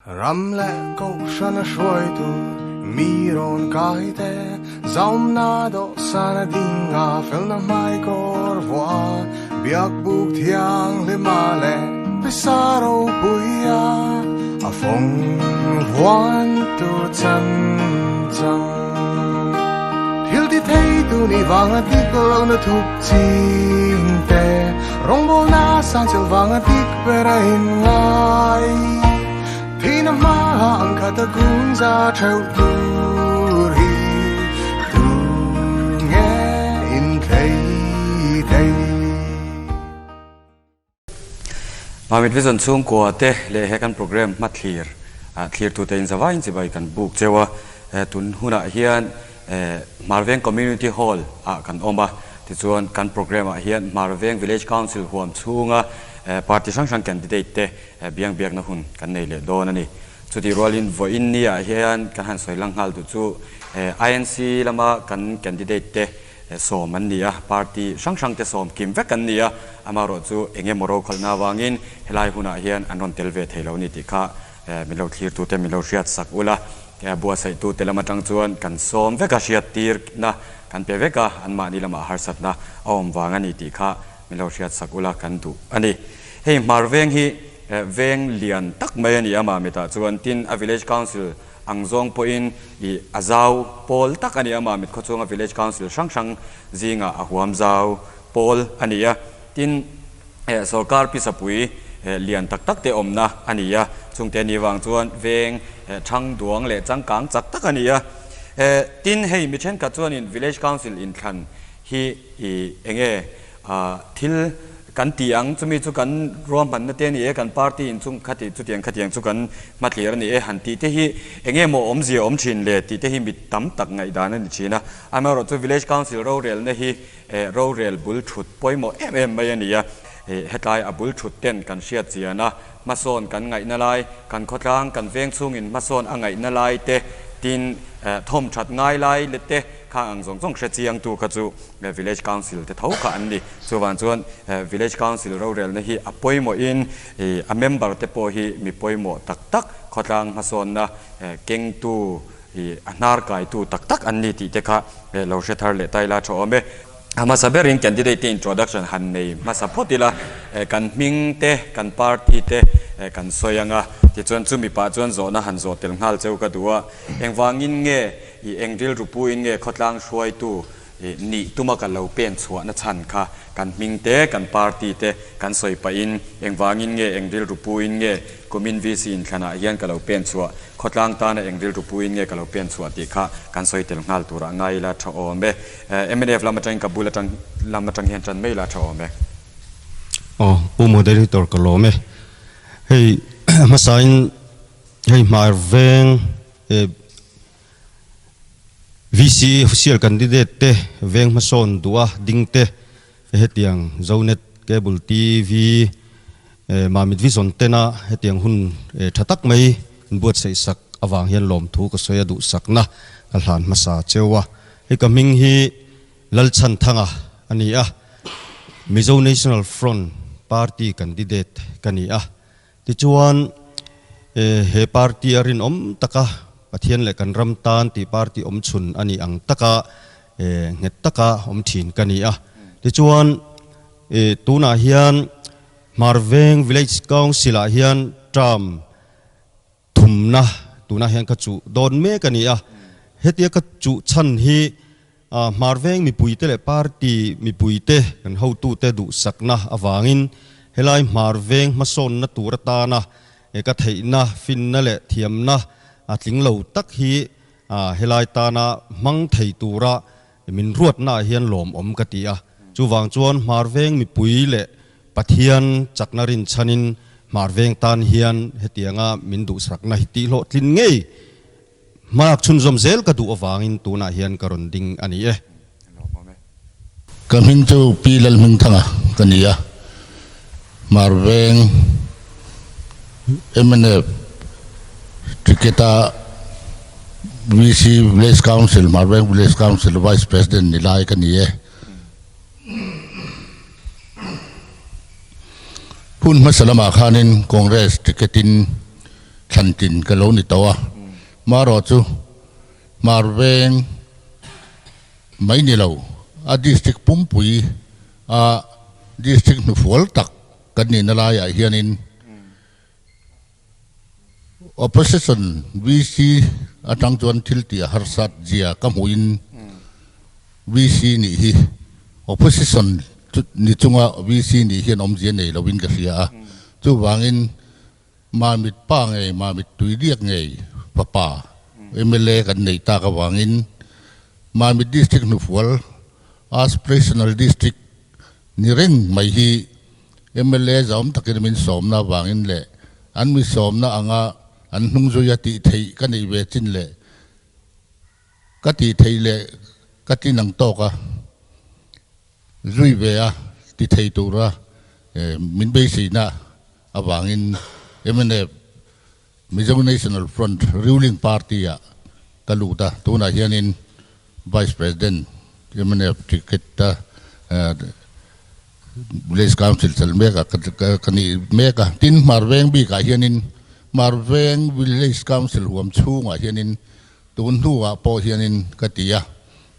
Ram leh kohhrana hruaitu mi rawn kai te, zaumna dawhsana dinga felna hmaikawr vuah, biakbuk thianghlima leh pisa ropuia a fawng vuantu chan chang. Thil ti thei tu nih vanga dik lohna thup ching te, rawngbawlna sangchil vanga dik ber a inngai. Thihna hmaah ang khat a kun za theuh tur hi tu nge inthlei thei? Mamit Vision chhungkua te leh he kan program hmathlir thlirtute in zavaiin chibai kan buk cheu a, tun hunah hian Hmarveng Community Hall ah kan awm a, tichuan kan program ah hian Hmarveng Village Council huam chhunga party hrang hrang candidate te biang biakna hun kan nei leh dawn a ni. Chutih rualin vawiin ni ah hian kan han sawi lang nghal duh chu INC lama kan candidate te sawm an ni a, party hrang hrang te sawm kim vek an ni a, amaherawh chu eng emaw rokhalhna avangin helai hunah hian an rawn tel ve thei lo a ni tih kha min lo thlirtute min lo hriat sak ula, buatsaih-tute lam atang chuan kan sawm vek a, hriattirna kan pe vek a, anmahni lamah harsatna a awm vang a ni tih kha min lo hriat sak ula kan duh a ni. Hei Hmar veng hi veng lian tak mai a ni a, Mamitah chuan tin a Village Council Ang zawng pawhin i a zau pawl tak a ni a, Mamit khaw chhunga Village Council hrang hrang zingah a huam zau pawl a ni a. Tin, sawrkar pisapui lian tak tak te awmna a ni a, chungte ni vang chuan veng thang duang leh changkang chak tak a ni a. Tin, hei mi thenkhat chuanin Village Council inthlan hi i enge thil kan ti ang, chumi chu kan ruahmanna te a ni e, kan party in chung khati chutiang khatiang chu kan hmathlir a ni e han tih te hi enge maw awmzia awm thin le tih te hi mi tam tak ngaihdan a ni thin a. Amaherawh chu Village Council rorelna hi rorel bul thut pawimawh em em mai a ni a, hetlai a bul thut ten kan hriat chian a, hmasawn kan ngaihna lai, kan khawtlang kan veng chhungin hmasawn a ngaihna lai te, tin thawm that ngai lai te khang ang zawng zawng hre chiangtu kha chu Village Council te tho kha an ni. Chuvang chuan Village Council rorelna hi a pawimawhin a member te pawh hi mi pawimawh tak tak, khawtlang hmasawnna kengtu, a hnar kaitu tak tak an ni tih te kha lo hre thar leh ta ila tha awm e. A hmasa berin candidate te introduction han nei hmasa phawt ila, kan hming te, kan party te kan sawi ang a, tichuan chumi pah chuan zawhna han zawh tel nghal cheu ka duh a, engvangin nge i eng rilru puin nge khawtlang hruaitu Nih tuma ka lo pen chhuahna chhan kha kan hming te, kan party te kan sawi pahin engvangin nge eng rilru puin nge kumin VC inthlanah hian ka lo pen chhuah, khawtlang tana eng rilru puin nge ka lo pen chhuah tih kha kan sawi tel nghal turah ngai ila tha awm e. Mnf lam atangin ka bul atang lam atang hian tan mai ila tha awm e. Aw, Pu Moderator ka lawm e. Hei hmasain hei hmar veng VC official candidate te veng hmasawn duh a ding te hetiang Zonet Cable TV Mamit Vision tena hetiang hun tha tak mai in buatsaih sak avang hian lawmthu ka sawi a duhsakna ka hlan hmasa cheu a. Hei ka hming hi Lalchhanthanga a ni a, Mizo National Front party candidate ka ni a. Tichuan, he party a rinawm taka Pathian leh kan ram tan tih party awm chhun a nih ang taka nghet taka awm thin ka ni a. Tichuan, tunah hian Hmarveng Village Council-ah hian term thumna tunah hian ka chuh dawn mek a ni a. Hetia ka chuh chhan hi Hmarveng mipuite leh party mipuite kan hotute duhsakna avangin helai Hmarveng hmasawnna tur atana ka theihna, finna leh thiamna a tling lo tak hi helai tana hmang thei tura min ruatnaah hian lawmawm ka ti a. Chuvang chuan Hmarveng mipui leh Pathian chakna rinchhanin Hmarveng tan hian hetianga min duhsakna hi tihhlawhtlin ngei Hmalak chhunzawm zel ka duh avangin tunah hian ka rawn ding a ni e. Ka hming chu Pi Lalhmingthanga ka ni a, Hmarveng mnf ticket-a VC Village Council, Hmarveng Village Council Vice President ni lai ka ni e. Hun hmasa lamah khanin Congress ticket-in. thlantin ka lo ni tawh a, marawh chu Hmar veng mai ni lo a district pumpui a district hnufual tak kan nihna laiah hianin Opposition VC atang chuan thil tih a harsat zia ka hmuhin VC nih hi opposition ni chunga VC nih hian awmzia nei lovin ka hria a, chuvangin Mamit pa ngei, Mamit Tuiliak ngei fapa mla kan nei tak avangin Mamit District hnufual Aspirational District ni reng mai hi mla zawm takin min sawmna avangin leh an mi sawmna anga an hnung zuia tih theih ka neih ve chin leh ka tih theih leh ka tlin ang tawk a zui ve a ti thei tura min beiseina avangin mnf Mizo National Front ruling party ah ka lut a, tunah hianin Vice President mnf ticket a Village Council chal mek ah ka ni mek a, tin Hmarveng bikah hianin Hmarveng Village Council huam chhungah hianin tun hnuah pawh hianin ka ti a,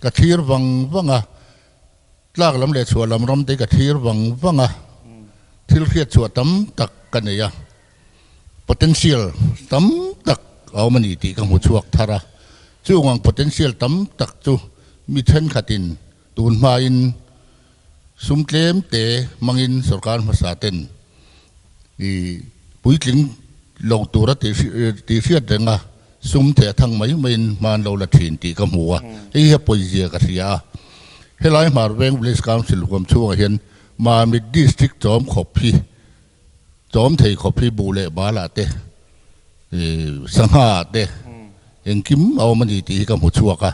ka thlir vang vang a, tlak lam leh chhuah lam ram te ka thlir vang vang a, thil hriatchhuah tam tak ka nei a. Potential tam tak a awm a ni tih ka hmu chhuak thar a, chung ang potential tam tak chu mi thenkhatin tun hmain sum tlem te hmangin sorkar hmasa ten i puitling lo tura tih hriat reng a, sum theh thang mai maiin hman lo la thin tih ka hmu a, hei hi a pawizia ka hria a. Helai Hmarveng Village Council huam chhungah hian Mamit District chawm khawp hi Chawm thei khawp hi buh leh balah te, sangha ah te engkim a awm a ni tih hi ka hmu chhuak a.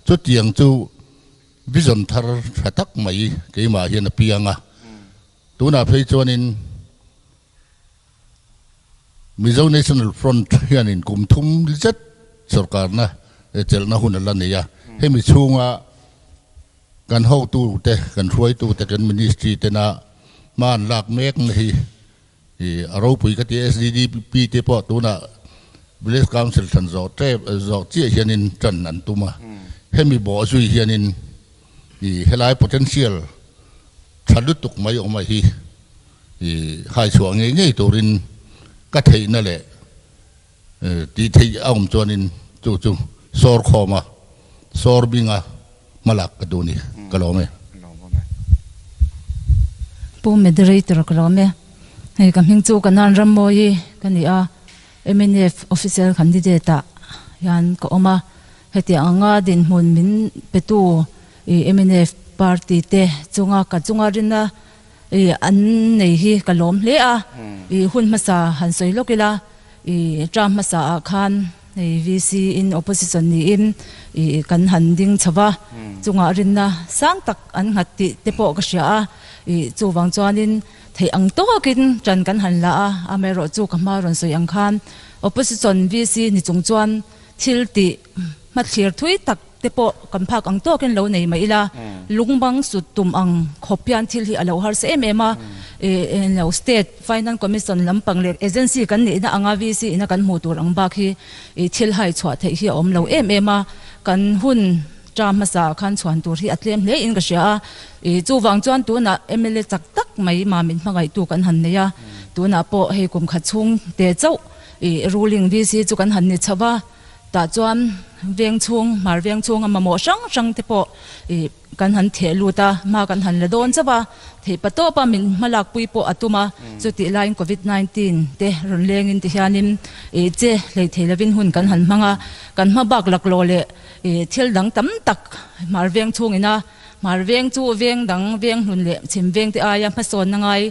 Chutiang chu vision thar tha tak mai keimah hian a piang a. Tunah phei chuanin Mizo National Front hianin kum thum zet sorkarna chelhna hun a la nei a. Hemi chhunga Kan hotute, kan hruaitute, kan ministry tena hma an lak mekna hi a ropui ka ti a. SDDP te pawh tunah Village Council thlan zawh tep zawh chiah hianin tan an tum a. Hemi bawh zui hianin helai potential tha lutuk mai awm a hi hai chhuah ngei ngei turin ka theihna leh Tih theih a awm chuanin chu chu sawr khawma sawr binga hmalak ka duh ni ka lawm e. Pu Moderator ka lawm e. Hei ka hming chu Kanan Rammawi ka ni a, mnf official candidate ah hian ka awm a. Hetiang anga dinhmun min petu i mnf party te chunga ka chunga rinna I an nei hi ka lawm hle a, i hun hmasa han sawi lawk ila, i term hmasa ah khan hei VC in opposition niin i kan han ding chho va, chungah rinna sang tak an nghat tih te pawh ka hria a, i chuvang chuanin theih ang tawkin tan kan han la a, amaherawhchu ka hma rawn sawi ang khan opposition VC ni chung chuan thil tih hmathlir thui tak te pawh kan phak ang tawkin lo nei mai ila, lungbang sut tum ang khawp hian thil hi a lo harsa em em a, lo state finance commission lampang leh agency kan nihna anga VC ina kan hmuh tur ang bak hi thil hai chhuah theih hi a awm lo em em a, kan hun term hmasa ah khan chhuan tur hi a tlem hle in ka hria a, chuvang chuan tunah mla chak tak mai Mamit hmangaihtu kan han nei a, tunah pawh hei kum khat chhung te chauh ruling VC chu kan han ni chho va. Tah chuan veng chhung, hmar veng chhunga mamawh hrang hrang te pawh ih kan han theh lut a, hma kan han la dawn chauh a, theih pa tawpa min hmalakpui pawh a tum a, chutih laiin Covid 19 te rawn lengin ti hianin ih che hlei thei lovin hun kan han hmang a, kan hma bak laklawh leh ih thil dang tam tak hmar veng chhungina hmar veng chu veng dang veng hlun leh chhim veng te aia hmasawnna ngai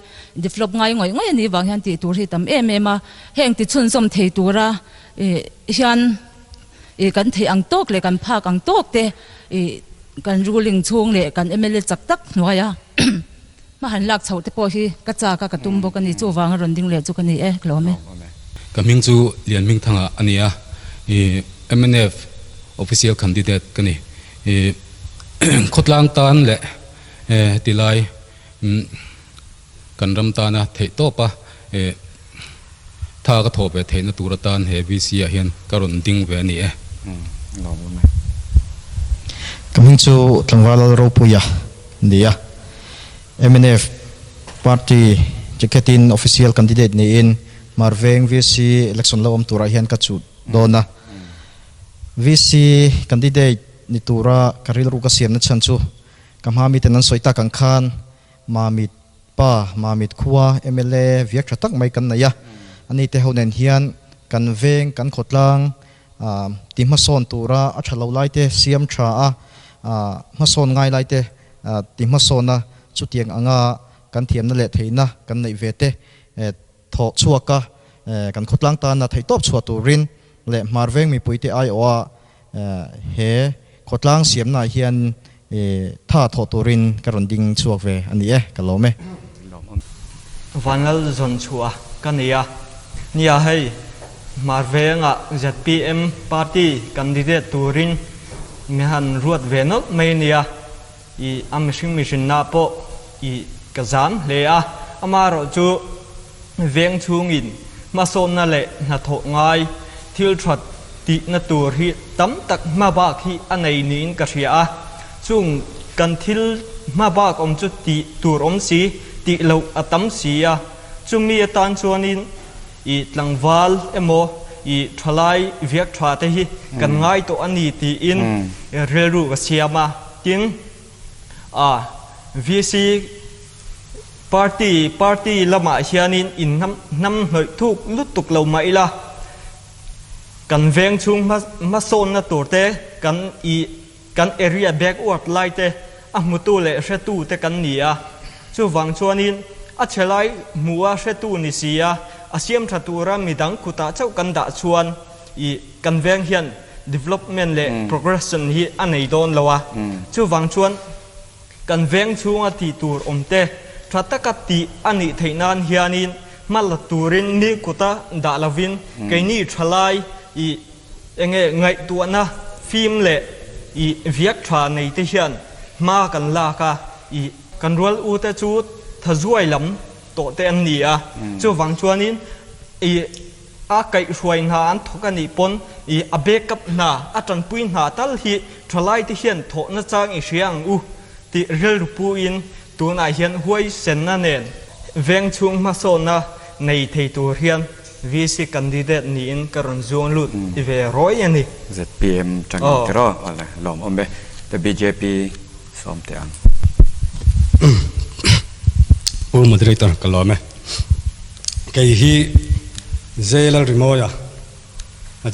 develop ngai ngawih ngawih a nih vang hian tih tur hi tam em em a, heng ti chhunzawm thei tura Ih hian ih kan theih ang tawk leh kan phak ang tawk te ih kan ruling chhung leh kan mla chak tak hnuaia hma han lak chhoh te pawh hi ka chak a ka tum bawk a ni. Chuvang a rawn ding leh chu ka ni e, ka lawm e. Ka hming chu Lian Hmingthanga a ni a, ih mnf official candidate ka ni. Ih khawtlang tan leh heti lai kan ram tana theih tawp a ih. Tha ka thawh ve theihna tur atan he VC ah hian ka rawn ding ve a ni e. Ka hming chu Tlangval Lalropuia ni a, mnf party ticket in official candidate niin Hmarveng VC election lo awm turah hian ka chuh dawn a. VC candidate ni tura ka rilru ka siamna chhan chu ka hma miten an sawi tak ang khan Mamit Pa Mamit khua mla viak tha tak mai kan nei a, ani te ho nen hian kan veng kan khawtlang ti hmasawn tura a tha lo lai te siam tha a, hmasawn ngai lai te ti hmasawn a, chutiang anga kan thiamna leh theihna kan neih ve te thawh chhuak a, kan khawtlang tana theihtawp chhuah turin leh Hmarveng mipuite aiawha he khawtlang siamnaah hian tha thawh turin ka rawn ding chhuak ve a ni e, ka lawm e. Vanlal zawn chhuah ka nei a, nia hei Hmarvengah zpm party candidate turin mi han ruat ve nawlh mai a nia. I a mihring mihrinna pawh i ka zam hle a, amaherawh chu veng chhungin hmasawnna leh hnathawh ngai thil that tihna tur hi tam tak hma bak hi a nei niin ka hria a, chung kan thil hma bak awm chu tih tur awm si tih loh a tam si a, chumi atan chuanin i tlangval emaw i thalai viak tha te hi kan ngai tawh a ni tiin rilru ka siam a. Tin, a VC party party lamah hianin in hnam hnawih thuk lutuk lo mah ila, kan veng chhung hmasawnna tur te, kan i kan area backward lai te a hmutu leh hretu te kan ni a. Chuvang chuanin a chhe lai hmuha hretu ni si a, a siam tha tura midang kutah chauh kan dah chuan i kan veng hian development leh progression hi a nei dawn lo a, chuvang chuan kan veng chhunga tih tur awm te tha taka tih a nih theih nan hianin hma la turin mi kuta dah lovin keini thalai i enge ngaihtuahna fim leh i viak tha nei te hian hma kan lak a, i kan rual u te chu thazuai lam tawh te an ni a, chuvang chuanin i A kaihhruai hna an thawk a nih pawn i a backup hna, a tanpui hna tal hi thalaite hian thawhna chang i hria ang u tih rilru puin tunah hian huaisenna nen veng chhung hmasawnna nei thei tur hian VC candidate niin ka rawn zuang lut i ve rawi a ni. ZPM tangin tiraw awle lawm awm e the bjp sawm teh ang. Pu Moderator ka lawm e. Kei hi J Lalrimawia,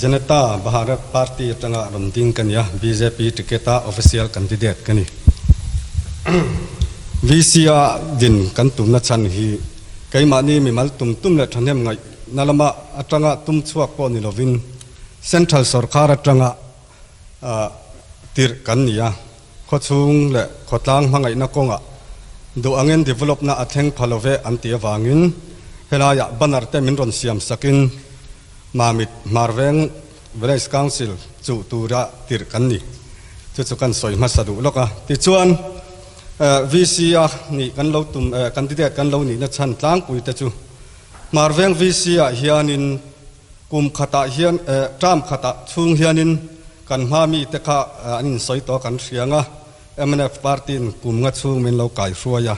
Janata Bharat Party atanga rawn ding ka ni a, bjp ticket a official candidate ka ni. VC a din kan tumna chhan hi keimahni mimal tum tum leh thahnem ngaihna lama atanga tum chhuak pawh ni lovin Central sawrkar atanga tirh kan ni a. Khawchhung leh khawtlang hmangaihna kawngah duh angin develop-na a thleng pha lo ve an tih avangin helaiah banner te min rawn siam sakin Mamit Hmarveng Village Council chuh tura tirh kan ni. Chu chu kan sawi hmasa duh lawk a. Tichuan VC a nih kan lo tum candidate kan lo nihna chhan tlangpui te chu Hmarveng VC ah hianin Kum khatah hian term khatah chhung hianin kan hma mite kha an insawi tawh a kan hriang a, mnf party-in kum nga chhung min lo kaihruai a.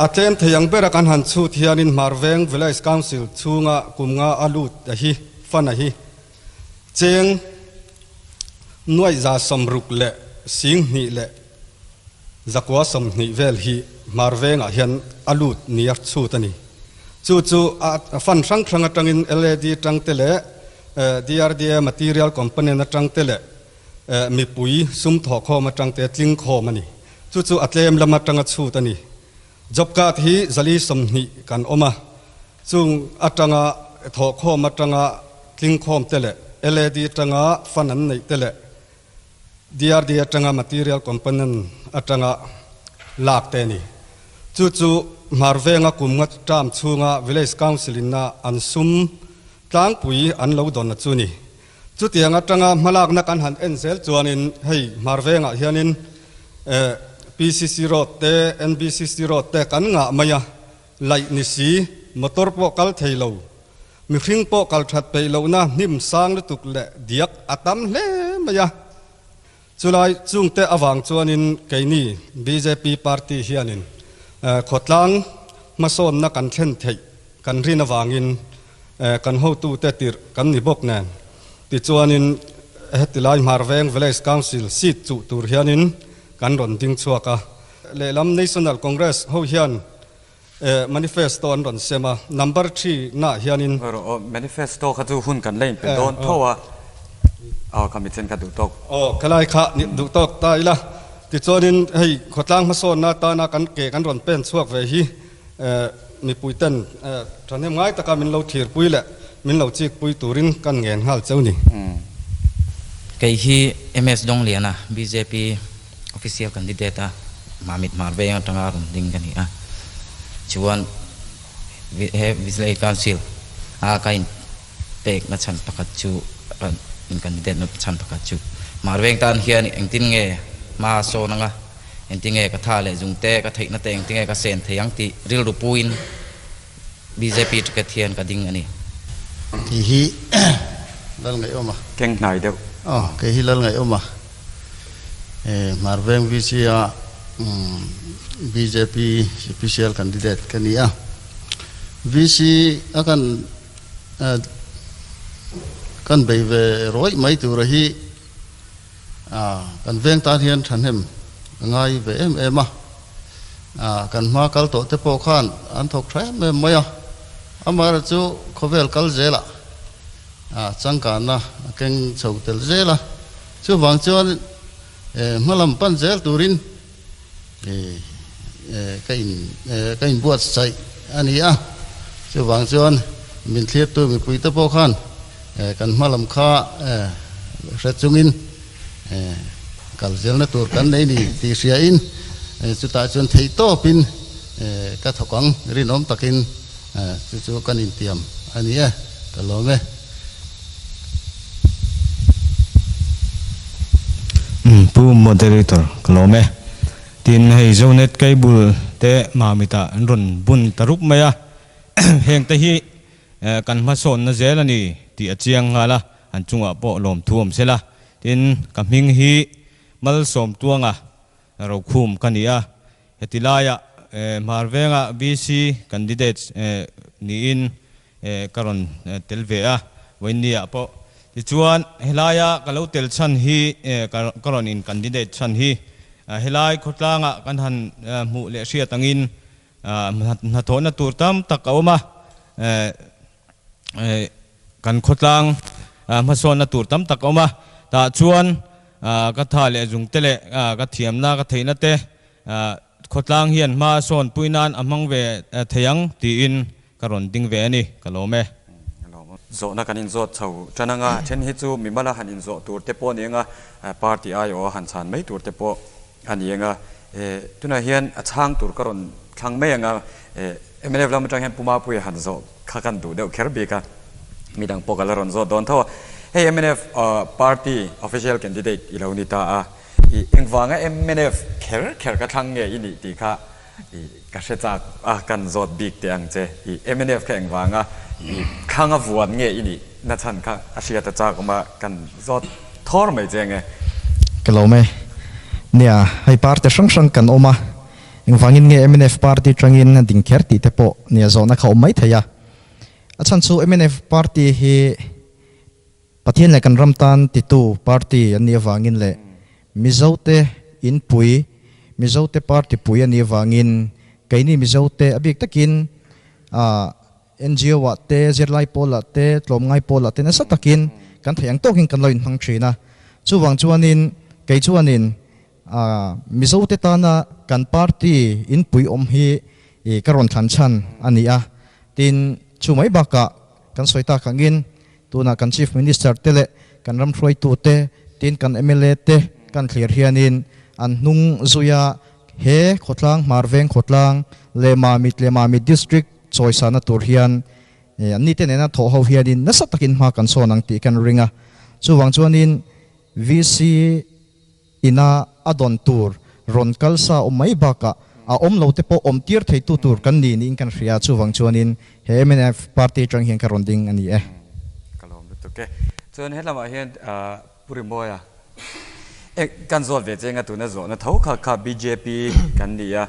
A tlem thei ang bera kan han chhut hianin Hmarveng Village Council chhunga kum nga a lut a hi, fund a hi, cheng nuaih 600 leh 920 vel hi Hmarvengah hian a lut nia chhut a ni. Chu chu a fund hrang hrang atangin LAD atang te leh DRDA material component atang te leh mipui sum thawhkhawm atang te tling khawm a ni. Chu chu a tlem lam atanga chhut a ni. Job card hi 420 kan awm a, chung atanga thawhkhawm atanga tling khawm te leh LAD atanga fund an neih te leh DRD atanga material component atanga lak te a ni. Chu chu Hmarvenga kum nga term chhunga Village Council in a an sum tlangpui an lo dawn a chu ni. Chutiang atanga hmalakna kan han en zel chuanin hei Hmarvengah hianin PCC Road te NBCC Road te kan ngah mai a, laih ni si motor pawh kal thei lo. Mihring pawh kal that peih lohna hnim sang lutuk leh diak a tam hle mai a. Chulai chungte avang chuanin keini bjp party hianin khawtlang hmasawnna kan thlen theih kan rin avangin kan hotute tirh kan ni bawk nen. Tichuanin hetilai Hmarveng Village Council seat chuh tur hianin kan rawn ding chhuak a. Lehlam National Congress ho hian manifesto an rawn sem a, number thi naah hianin. Rawh aw, manifesto kha chu hun kan la inpe dawn tho a, aw kha mitchen kha duh tawk. Aw, khelai kha duh tawk ta ila, tichuanin hei khawtlang hmasawnna atana kan ke kan rawn pen chhuak ve hi mipui ten thahnem ngai taka min lo thirpui leh min lo chikpui turin kan ngen nghal cheu ni. Kei hi MS Dawngliana, bjp Official candidate a Mamit Hmar veng atanga rawn ding ka ni a, chuan he Village Council a ka in pek na chhan pakhat chu ka in candidate na chhan pakhat chu Hmar veng tan hian engtin nge hma a sawn anga, engtin nge ka tha leh zung te ka theihna te engtin nge ka sen thei ang tih rilru puin bjp ticket hian ka ding a ni. Kei hi lal ngaihawm a. Keng hnai deuh. Aw, kei hi lal ngaihawm a. Hmar Veng VC a bjp Official Candidate ka ni a. VC a kan kan bei ve rawih mai tura hi kan veng tan hian thahnem a ngai ve em em a. Kan hma kal tawh te pawh khan an thawk tha em em mai a. Amaherawhchu khawvel kal zelah changkanna a keng chho tel zel a. Chuvang chuan hmalam pan zel turin ka in ka inbuatsaih a ni a. Chuvang chuan min thlirtu mipuite pawh khan kan hmalam kha hre chungin kal zelna tur kan nei ni tih hriain chutah chuan theihtawpin ka thawk ang rinawm takin chu chu kan intiam a ni e, ka lawm e. Pu Moderator ka lawm e. Tin hei Zonet Cable te Mamitah an rawn bun ta rup mai a, heng te hi kan hmasawnna zel a ni tih a chiang nghal a, an chungah pawh lawmthu awm sela. Tin ka hming hi Malsawmtuanga Rokhum ka ni a, heti laiah Hmar venga VC candidate niin ka rawn tel ve a, Vawinia pawh. Tichuan helaia ka lo tel chhan hi, ka rawn in candidate chhan hi, helai khawtlangah kan han hmuh leh hriat angin hnathawhna tur tam tak a awm a, Kan khawtlang hmasawnna tur tam tak a awm a, tah chuan ka tha leh zungte leh ka thiamna ka theihna te khawtlang hian hma sawn pui nan a hmang ve thei ang tiin ka rawn ding ve a ni, ka lawm e. Zawhna kan inzawt chho tan anga, then hi chu mimala han inzawh tur te pawh a ni anga, party aiawh a han chhan mai tur te pawh a ni anga, tunah hian a chhang tur ka rawn thlang mai anga, Mnf lam atang hian Pu Mapuia han zawh kha kan duh deuh kher bik a, midang pawh ka la rawn zawt dawn tho a. Hei mnf party official candidate i lo ni ta a, i engvanga mnf kher kher ka thlang nge i nih tih kha i ka hre chak a, kan zawt bik teh ang che. I mnf kha engvanga i thlang a vuan nge i nih na chhan kha a hriat a chak awm a, kan zawt thawr mai che nge. Ka lawm e. Nia, hei party hrang hrang kan awm a, Engvangin nge mnf party tangin a ding kher tih te pawh nia zawhna kha awm mai thei a. A chhan chu mnf party hi Pathian leh kan ram tan titu party an nih avangin leh Mizote inpui, Mizote party pui a nih avangin keini Mizote a bik takin NGO ah te, zirlai pawl ah te, tlawmngai pawl ah te nasa takin kan theih ang tawkin kan lo inhmang thin a. Chuvang chuanin kei chuanin Mizote tana kan party inpui awm hi ka rawn thlan chhan a ni a, tin chu mai bakah kan sawi tak angin tunah kan Chief Minister te leh kan ram hruaitute tin kan mla te kan thlir hianin an hnung zuia he khawtlang Hmarveng khawtlang leh Mamit leh Mamit District chawisana tur hian an nite nena thawh ho hianin nasa takin hma kan sawn ang tih kan ring a, chuvang chuanin VC Ina a dawn tur rawn kal sa awm mai bakah a awm lo te pawh awm tir theitu tur kan ni niin kan hria a, chuvang chuanin he mnf party atang hian ka rawn ding a ni e. Ka lawm lutuk e. Chuan helamah hian Pu Rimawia, e kan zawt ve che nga tuna zawhna tho kha kha bjp kan ni a,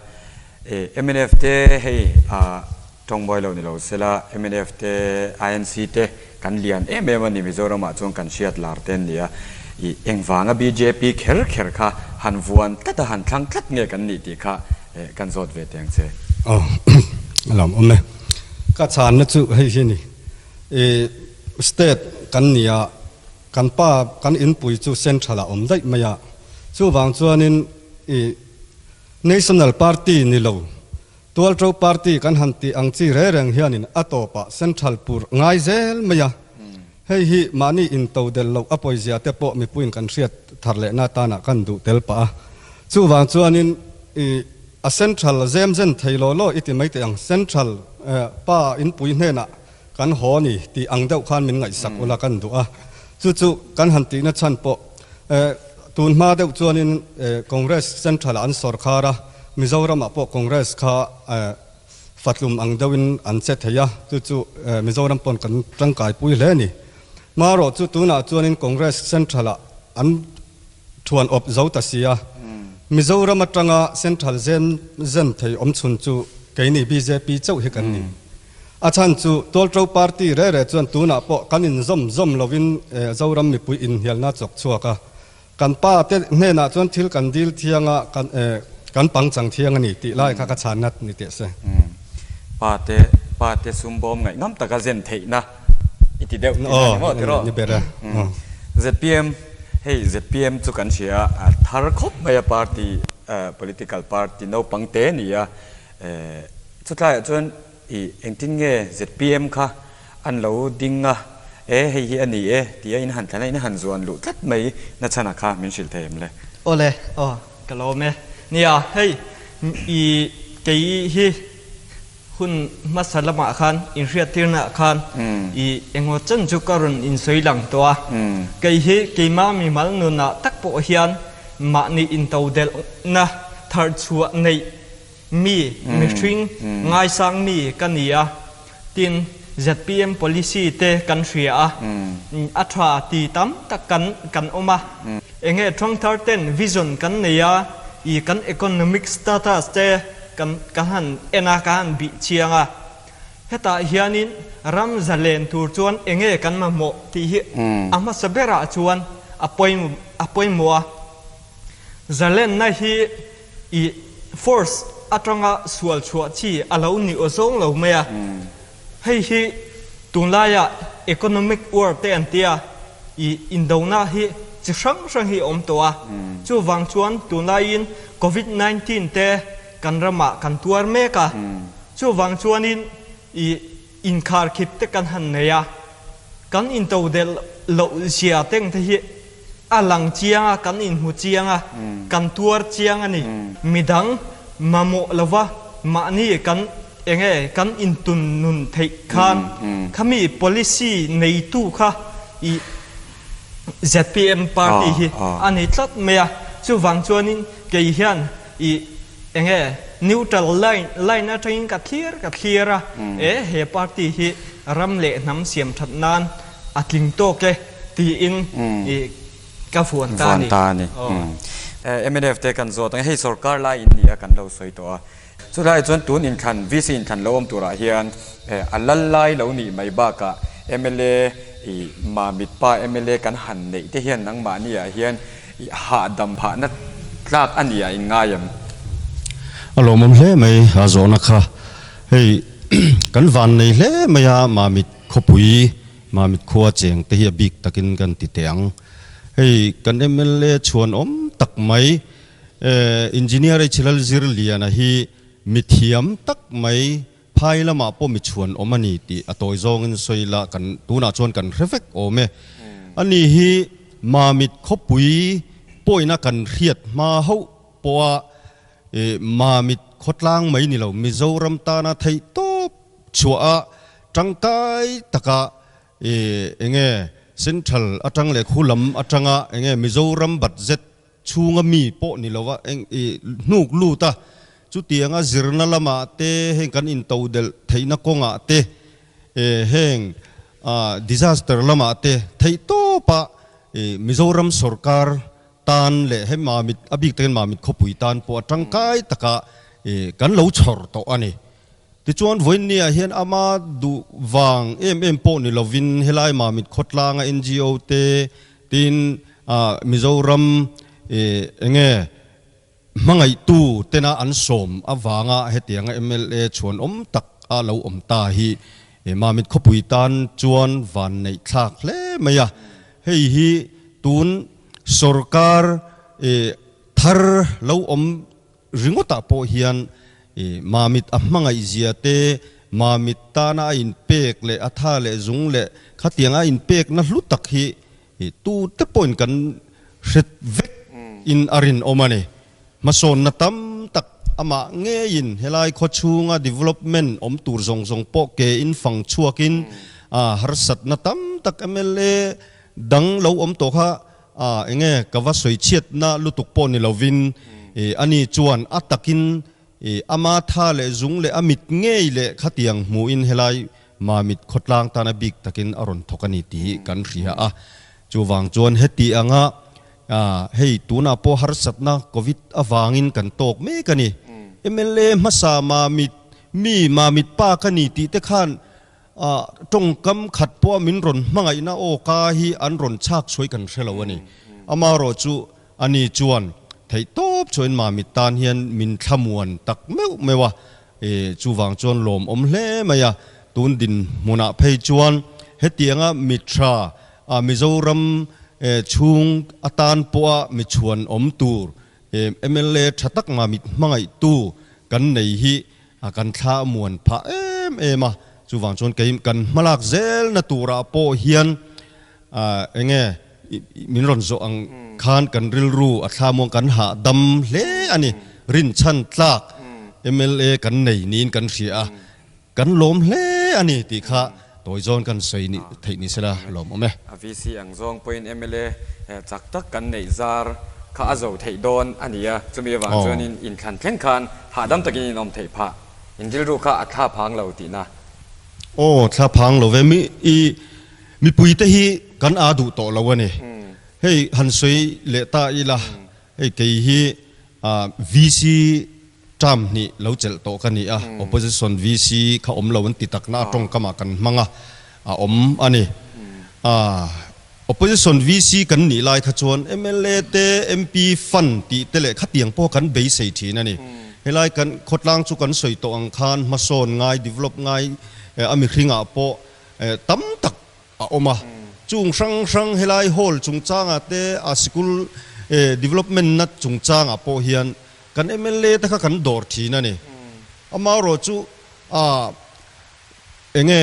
e mnf te hei ah tawngmawi lo ni lo sela mnf te INC te kan lian em em a ni Mizoram ah chuan kan hriat lar te an ni a, i engvanga bjp kher kher kha han vuan tlat a han thlang tlat nge kan nih tih kha e kan zawt ve teng che. Aw a lawm awm e. Ka chhanna chu hei hi a ni. I state kan ni a. Kan pa kan inpui chu Central ah awm daih mai a, chuvang chuanin i National Party ni lo, Tualṭo Party kan han tih ang chi re reng hianin a tawpah Central pur ngai zel mai a. Hei hi mahni into del loh a pawizia te pawh mipuiin kan hriat thar lehna tanah kan duh tel pah a. Chuvang chuanin i a Central zem zen thei law law i ti mai teh ang, Central pa inpui hnenah Kan haw ni tih ang deuh khan min ngaihsak ula kan duh a, chu chu kan han tihna chhan pawh tun hma deuh chuanin Congress Central-ah an sawrkhar a, Mizoramah pawh Congress kha fatlum ang deuhin an che thei a, chu chu Mizoram pawn kan tangkaipui hle a ni. Marawh chu tunah chuanin Congress Central-ah an thuan awp zo ta si a, Mizoram atanga Central zem zem thei awmchhun chu keini bjp chauh hi kan ni. A chhan chu Tualṭo Party re re chuan tunah pawh kan inzawm zawm lovin Zoram mipui inhnialna chawk chhuak a, kan pa te hnenah chuan thil kan dil thiang a, kan kan pangchang thiang a ni tih lai kha ka chhanna ni teh se. Pa te pa te sum bawm ngaihnawm taka zen theihna i ti deuh tih a ni maw tiraw? Ni ber e. Zpm, hei zpm chu kan hria a, thar khawp mai a party, political party naupang te a ni a, Chutlaiah chuan i engtin nge zpm kha an lo ding a, e hei hi a ni e ti a in han thlen a, in han zuan luh tlat mai nachhana kha min hrilh thei em le? Awle, aw ka lawm e. Nia, hei i kei hi hun hmasa lamah khan inhriattirnaah khan i engaw chen chu ka rawn insawi lang tawh a. Kei hi keimah mimal nunah tak pawh hian mahni intodelhna tharchhuah neih Mi, mihring, ngaisang mi ka ni a, tin zpm policy te kan hria a, a tha ti tam tak kan kan awm a. Enge thangthar ten vision kan nei a, i kan economic status te kan kan han en a, kan han bih chiang a. Hetah hianin ram zalen tur chuan enge kan mamawh tih hi a hmasa berah chuan a a pawimawh a. Zalenna hi I force atanga sual chhuah chi a lo ni aw zawng lo mai a. Hei hi tunlaia economic war te an tia, i indona hi chi hrang hrang hi a awm tawh a. Chuvang chuan tunlaiin covid 19 te kan ramah kan tuar mek a. Chuvang chuanin i inkharkhip te kan han nei a. Kan intodelh loh zia teng te hi a lang chiang a, kan inhmu chiang a, kan tuar chiang a ni. Midang mamawh lova mahni kan enge kan intun nun theih khan khami policy neitu kha i zpm party hi a ni tlat mai a. Chuvang chuanin kei hian i enge neutral line line atangin ka thlir ka thlir a, e he party hi ram leh hnam siam that nan a tling tawk e tiin i ka vuan ta a ni. Vuan ta a ni. Mnf te kan zawt ang e, hei sorkar lai in ni a kan lo sawi tawh a. Chulai chuan tun inthlan, VC inthlan lo awm turah hian a lal lai lo nih mai bakah mla i Mamit pa mla kan han neih te hian nangmahni ah hian i hahdam phahna tlak a ni ah in ngai em? A lawmawm hle mai a zawhna kha. Hei kan van nei hle mai a Mamit khawpui Mamit khua cheng te hi a bik takin kan ti teh ang. Hei kan mla chhuan awm tak mai Engineer H Lalzirliana hi mithiam tak mai phai lamah pawh mi chhuan awm a ni tih a tawi zawngin sawi la kan tunah chuan kan hre vek awm e. Ani hi Mamit khawpui pawhina kan hriat hma hauh pawha Mamit khawtlang mai ni lo Mizoram tana theih tawp chhuah a tangkai taka enge Central atang leh khu lam atanga enge Mizoram budget chhunga mi pawh ni lova eng i hnuk lut a. Chutianga zirna lamah te, heng kan intodelh theihna kawngah te, heng disaster lamah te theihtawpa Mizoram sorkar tan leh he Mamit, a bik takin Mamit khawpui tan pawh a tangkai taka kan lo chhawr tawh a ni. Tichuan vawiinniah hian ama duh vang em em pawh ni lovin helai Mamit khawtlanga NGO te tin Mizoram enge Hmangaihtu tena an sawm avanga hetianga mla chhuanawm tak a lo awm ta hi Mamit khawpui tan chuan vanneih thlak hle mai a. Hei hi tun sorkar thar lo awm ringawtah pawh hian Mamit a hmangaih zia te, Mamit tana a inpek leh a tha leh zung leh khatianga a inpekna hlu tak hi Tu te pawhin kan hre vek in a rinawm a ni. Hmasawnna tam tak amah ngeiin helai khaw chhunga development awm tur zawng zawng pawh ke in fang chhuakin harsatna tam tak mla dang lo awm tawh kha enge ka va sawi chhiatna lutuk pawh ni lovin ani chuan a takin ama tha leh zung leh a mit ngei leh khatiang hmuhin helai Mamit khawtlang tana bik takin a rawn thawk a ni tih kan hria a. Chuvang chuan heti anga hei tunah pawh harsatna Covid avangin kan tawk mek a ni. Mla hmasa Mamit mi Mamit pa ka ni tih te khan tawngkam khat pawh min rawn hmangaihna aw ka hi an rawn chhak chhuai kan hre lo a ni. Amaherawh chu ani chuan theihtawp chuan Mamit tan hian min thlamuan tak meuh meuh a. E, chuvang chuan lawmawm hle mai a, tun dinhmunah phei chuan hetianga mithra a Mizoram chhung atan pawha mi chhuanawm tur mla tha tak mah mit hmangaihtu kan nei hi kan thla a muan phah em em a, chuvang chuan kei kan hmalak zelna turah pawh hian enge min rawn zawh ang khan kan rilru a thla muang kan hahdam hle a ni. Rinchhan tlak mla kan nei niin kan hria a, kan lawm hle a ni tih kha tawi zawn kan sawi nih theih ni sela lawm awm e. A VC ang zawng pawhin mla chak tak kan neih zar kha a zo theih dawn a ni a, chumi avang chuanin inthlan thleng khan hahdam takin in awm theih phah. In rilru kha a thla phang lo tihna. Aw, thla phang lo ve. Mi i Mipuite hi kan aa duh tawh lo a ni. Hei han sawi leh ta ila, hei kei hi VC term hnih lo chelh tawh ka ni a, opposition VC kha awm lo an ti takna a tawngkamah kan hmang a, a awm a ni. Opposition VC kan nih lai kha chuan mla te, MP fund tih te leh khatiang pawh kan beisei thin a ni. Helai kan khawtlang chu kan sawi tawh ang khan hmasawn ngai, develop ngai a mihringah pawh tam tak a awm a, chung hrang hrang helai hall chungchangah te a sikul development na chungchangah pawh hian kan mla te kha kan dawr thin a ni. Amaherawh chu a enge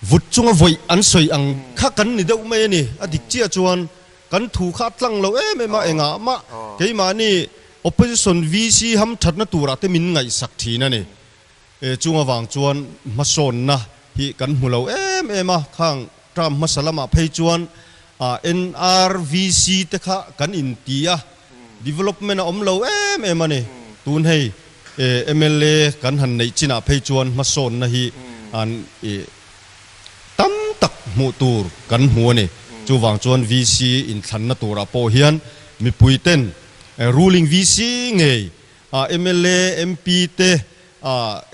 vut chunga vawih an sawi ang kha kan ni deuh mai a ni. A dik chiah chuan kan thu kha a tlang lo em em a, engah mah keimahni opposition VC hamthatna turah te min ngaihsak thin a ni. Chung avang chuan hmasawnna hi kan hmu lo em em a, khang term hmasa lamah phei chuan NRVC te kha kan inti a, development a awm lo em em a ni. Tun hei mla kan han neih chinah phei chuan hmasawnna hi an tam tak hmuh tur kan hmu a ni. Chuvang chuan VC inthlanna turah pawh hian mipuiten ruling VC ngei A mla, MP te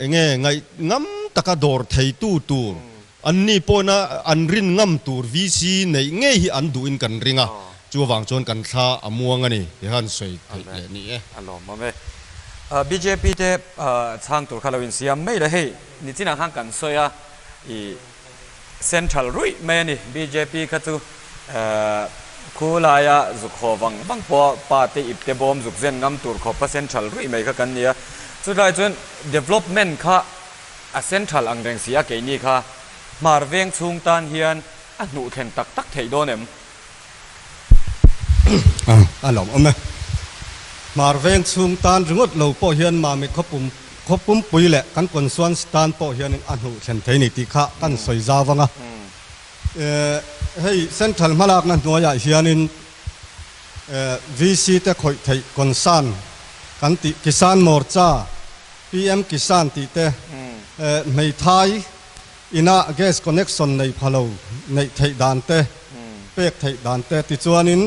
enge ngaih ngam taka dawr theitu tur, an ni pawhna an rin ngam tur VC neih ngei hi an duhin kan ring a, chu avang chuan kan thla a muang a ni ti khan sawi theih leh ni e. A lawmawm e. Bjp te chhang tur kha lo insiam mai la hei nichinah khan kan sawi a i Central ruih mai a ni. Bjp kha chu khu laia zuk haw vang vang pawh pa te ip te bawm zuk zen ngam tur khawpa central ruih mai kha kan ni a. Chulai chuan development kha a central ang reng si a keini kha hmar veng chhung tan hian a hnuh thlen tak tak theih dawn em? A lawmawm e. Hmar veng chhung tan ringawt lo pawh hian Mami khawpum khaw pumpui leh kan constituency tan pawh hianin a hnuh thlen thei ni tih kha kan sawi zau vang a. Hei Central hmalakna hnuaiah hianin VC te khawih theih concern. kan tih Kisan Morcha, PM Kisan tih te, hmeithai ina gas connection nei pha lo neih theih dan te, pek theih dan te tichuanin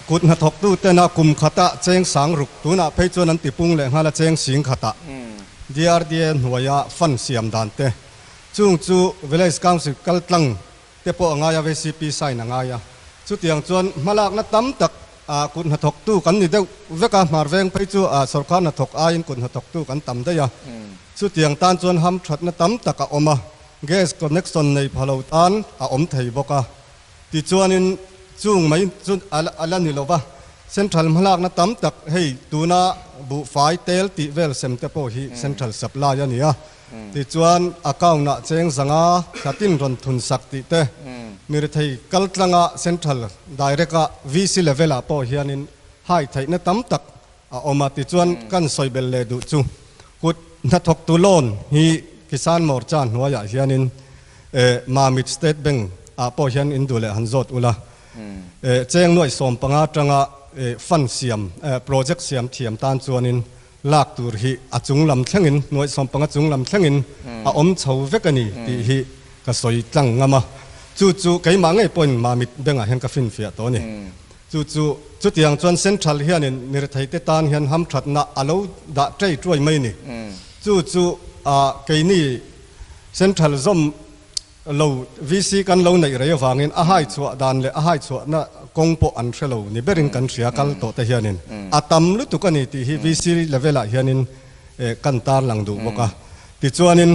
kut hnathawktu tena kum khata cheng sang ruk tunah phei chuan an tipung leh nghal a cheng sing khatah DRDA hnuaia fund siam dan te chung chu Village Council kaltlang te pawh a ngai a, VCP sign a ngai a. Chutiang chuan hmalakna tam tak kut hnathawktu kan ni deuh vek a, hmarveng phei chu sorkar hnathawk aiin kut hnathawktu kan tam daih a. Chutiang tan chuan hamthatna tam tak a awm a, gas connection nei pha lo tan a awm thei bawk a. Tichuanin chung mai chu a la ni lo va, Central hmalakna tam tak hei tuna buhfai tel tih vel sem te pawh hi Central supply a ni a. Tichuan account ah cheng zanga thlatin rawn thun sak tih te, mirethei kaltlanga Central direct a VC level ah pawh hianin hai theihna tam tak a awm a. Tichuan kan sawi belh leh duh chu kut hnathawktu loan hi Kisan Morcha hnuaiah hianin Mamit State Bank ah pawh hian in duh leh han zawt ula. Cheng nuaih 15 atanga fund siam, project siam thiam tan chuanin lak tur hi a chung lam thlengin, nuaih 15 chung lam thlengin a awm chho vek a ni tih hi ka sawi tlang ngam a. Chu chu keimah ngei pawhin Mamit Bank-ah hian ka finfiah tawh a ni. Chu chu chutiang chuan Central hianin miretheite tan hian hamthatna a lo dah ṭei ṭuai mai a ni. Chu chu keini Central zawm Lo VC kan lo neih rei avangin a hai chhuah dan leh a hai chhuahna kawng pawh an hre lo ni berin kan hria kal tawh te hianin a tam lutuk a ni tih hi VC level ah hianin kan tarlang duh bawk a. Tichuanin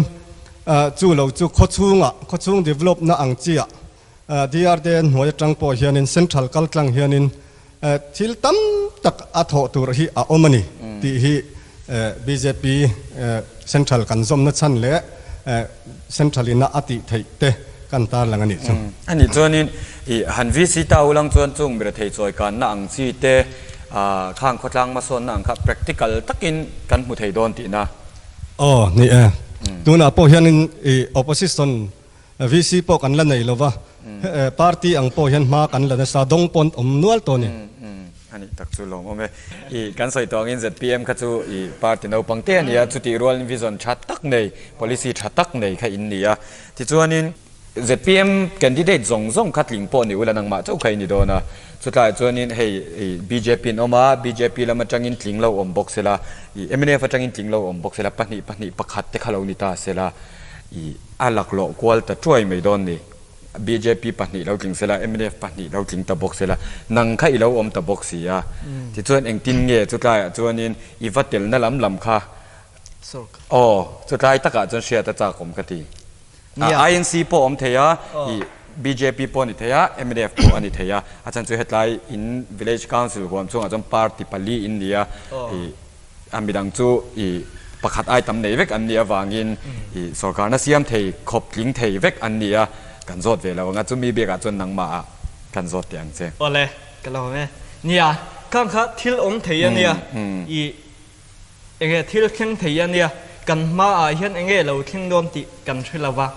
chu lo chu khawchhungah khawchhung develop na ang chiah DRDA hnuai atang pawh hianin central kaltlang hianin thil tam tak a thawh tur hi a awm a ni tih hi bjp central kan zawmna chhan leh central ina a tih theih te kan tarlang a nih chu. A nih chuanin i han VC ta ulang chuan chung mirethei chawi kanna ang chi te khang khawtlang hmasawnna ang kha practical takin kan hmu thei dawn tihna. Aw ni e. Tunah pawh hianin i opposition VC pawh kan la nei lo va, party ang pawh hian hma kan la nasa, dawng pawn awm nual tawh a ni. A nih tak chu lawm awm e. I kan sawi tawh angin zpm kha chu i party naupang te a ni a, chutih rualin vision tha tak nei, policy tha tak nei kha in ni a. Tichuanin zpm candidate zawng zawng kha tling pawh ni ula nangmah chauh kha i ni dawn a. Chutlaiah chuanin hei i bjp an awm a, bjp lam atangin tling lo awm bawk sela, i mnf atangin tling lo awm bawk sela, pahnih pahnih pakhat te kha lo ni ta sela. I a laklawh kual ta tuai mai dawn ni. Bjp pahnih lo tling sela, mnf pahnih lo tling ta bawk sela, nang kha i lo awm ta bawk si a. Tichuan engtin nge chutlaiah chuanin i va telna lam lam kha aw chutlai takah chuan hriat a chak awm ka ti. INC pawh awm thei a, i bjp pawh a ni thei a, mnf pawh a ni thei a. A chhan chu hetlai in village council huam chungah chuan party pali in ni a, i A midang chu i pakhat ai tam nei vek an nih avangin i sorkarna siam thei khawp tling thei vek an ni a, kan zawt ve lo ang a, chumi biakah chuan nangmah ah kan zawt teh ang che. Awle, ka lo awm e. Nia, khang kha thil awm thei a nia, i enge thil thleng thei a nia, kan hmaah hian enge lo thleng dawn tih kan hre lo va.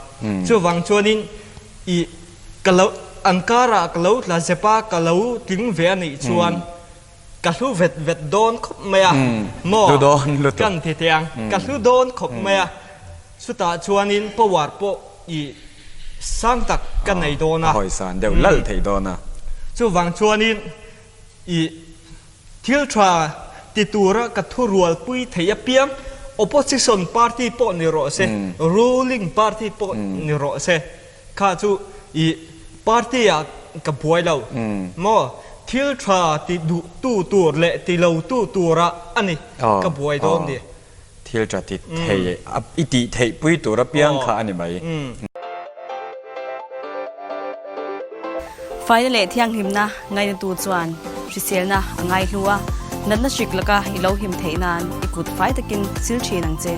Chuvang chuanin i ka lo an karah ka lo tla zep a, ka lo tling ve a nih chuan Ka hlu vet vet dawn khawp mai a, maw? Kan ti teh ang. Ka hlu dawn khawp mai a, chutah chuanin power pawh i sang tak ka nei dawn a. A hawisan deuh lal thei dawn a. Chuvang chuanin i thil tha ti tura ka thurualpui thei apiang, opposition party pawh ni rawh se, ruling party pawh ni rawh se, Kha chu i party ah ka buai lo maw? Thil tha ti duh tu tur leh ti lo tu tur ah a ni ka buai dawn ni. Thil tha ti thei i tih theih pui tur apiang kha a ni mai. Faina leh thianghlimna ngainatu chuan hriselna a ngai hlu a, natna hrik laka i lo him theih nan i kut fai takin sil thin ang che.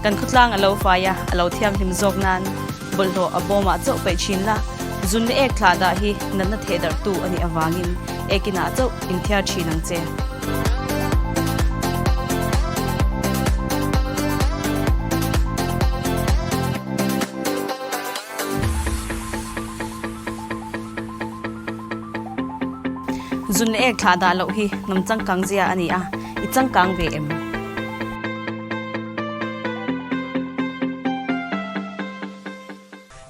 Kan khawtlang a lo fai a, a lo thianghlim zawk nan bawlhhlawh a bawmah chauh peih thin la, zun leh ek thlah dah hi natna thehdarhtu a nih avangin ekinah chauh inthiar thin ang che. Zun leh ek thlah dah loh hi hnam changkang zia a ni a, i changkang ve em?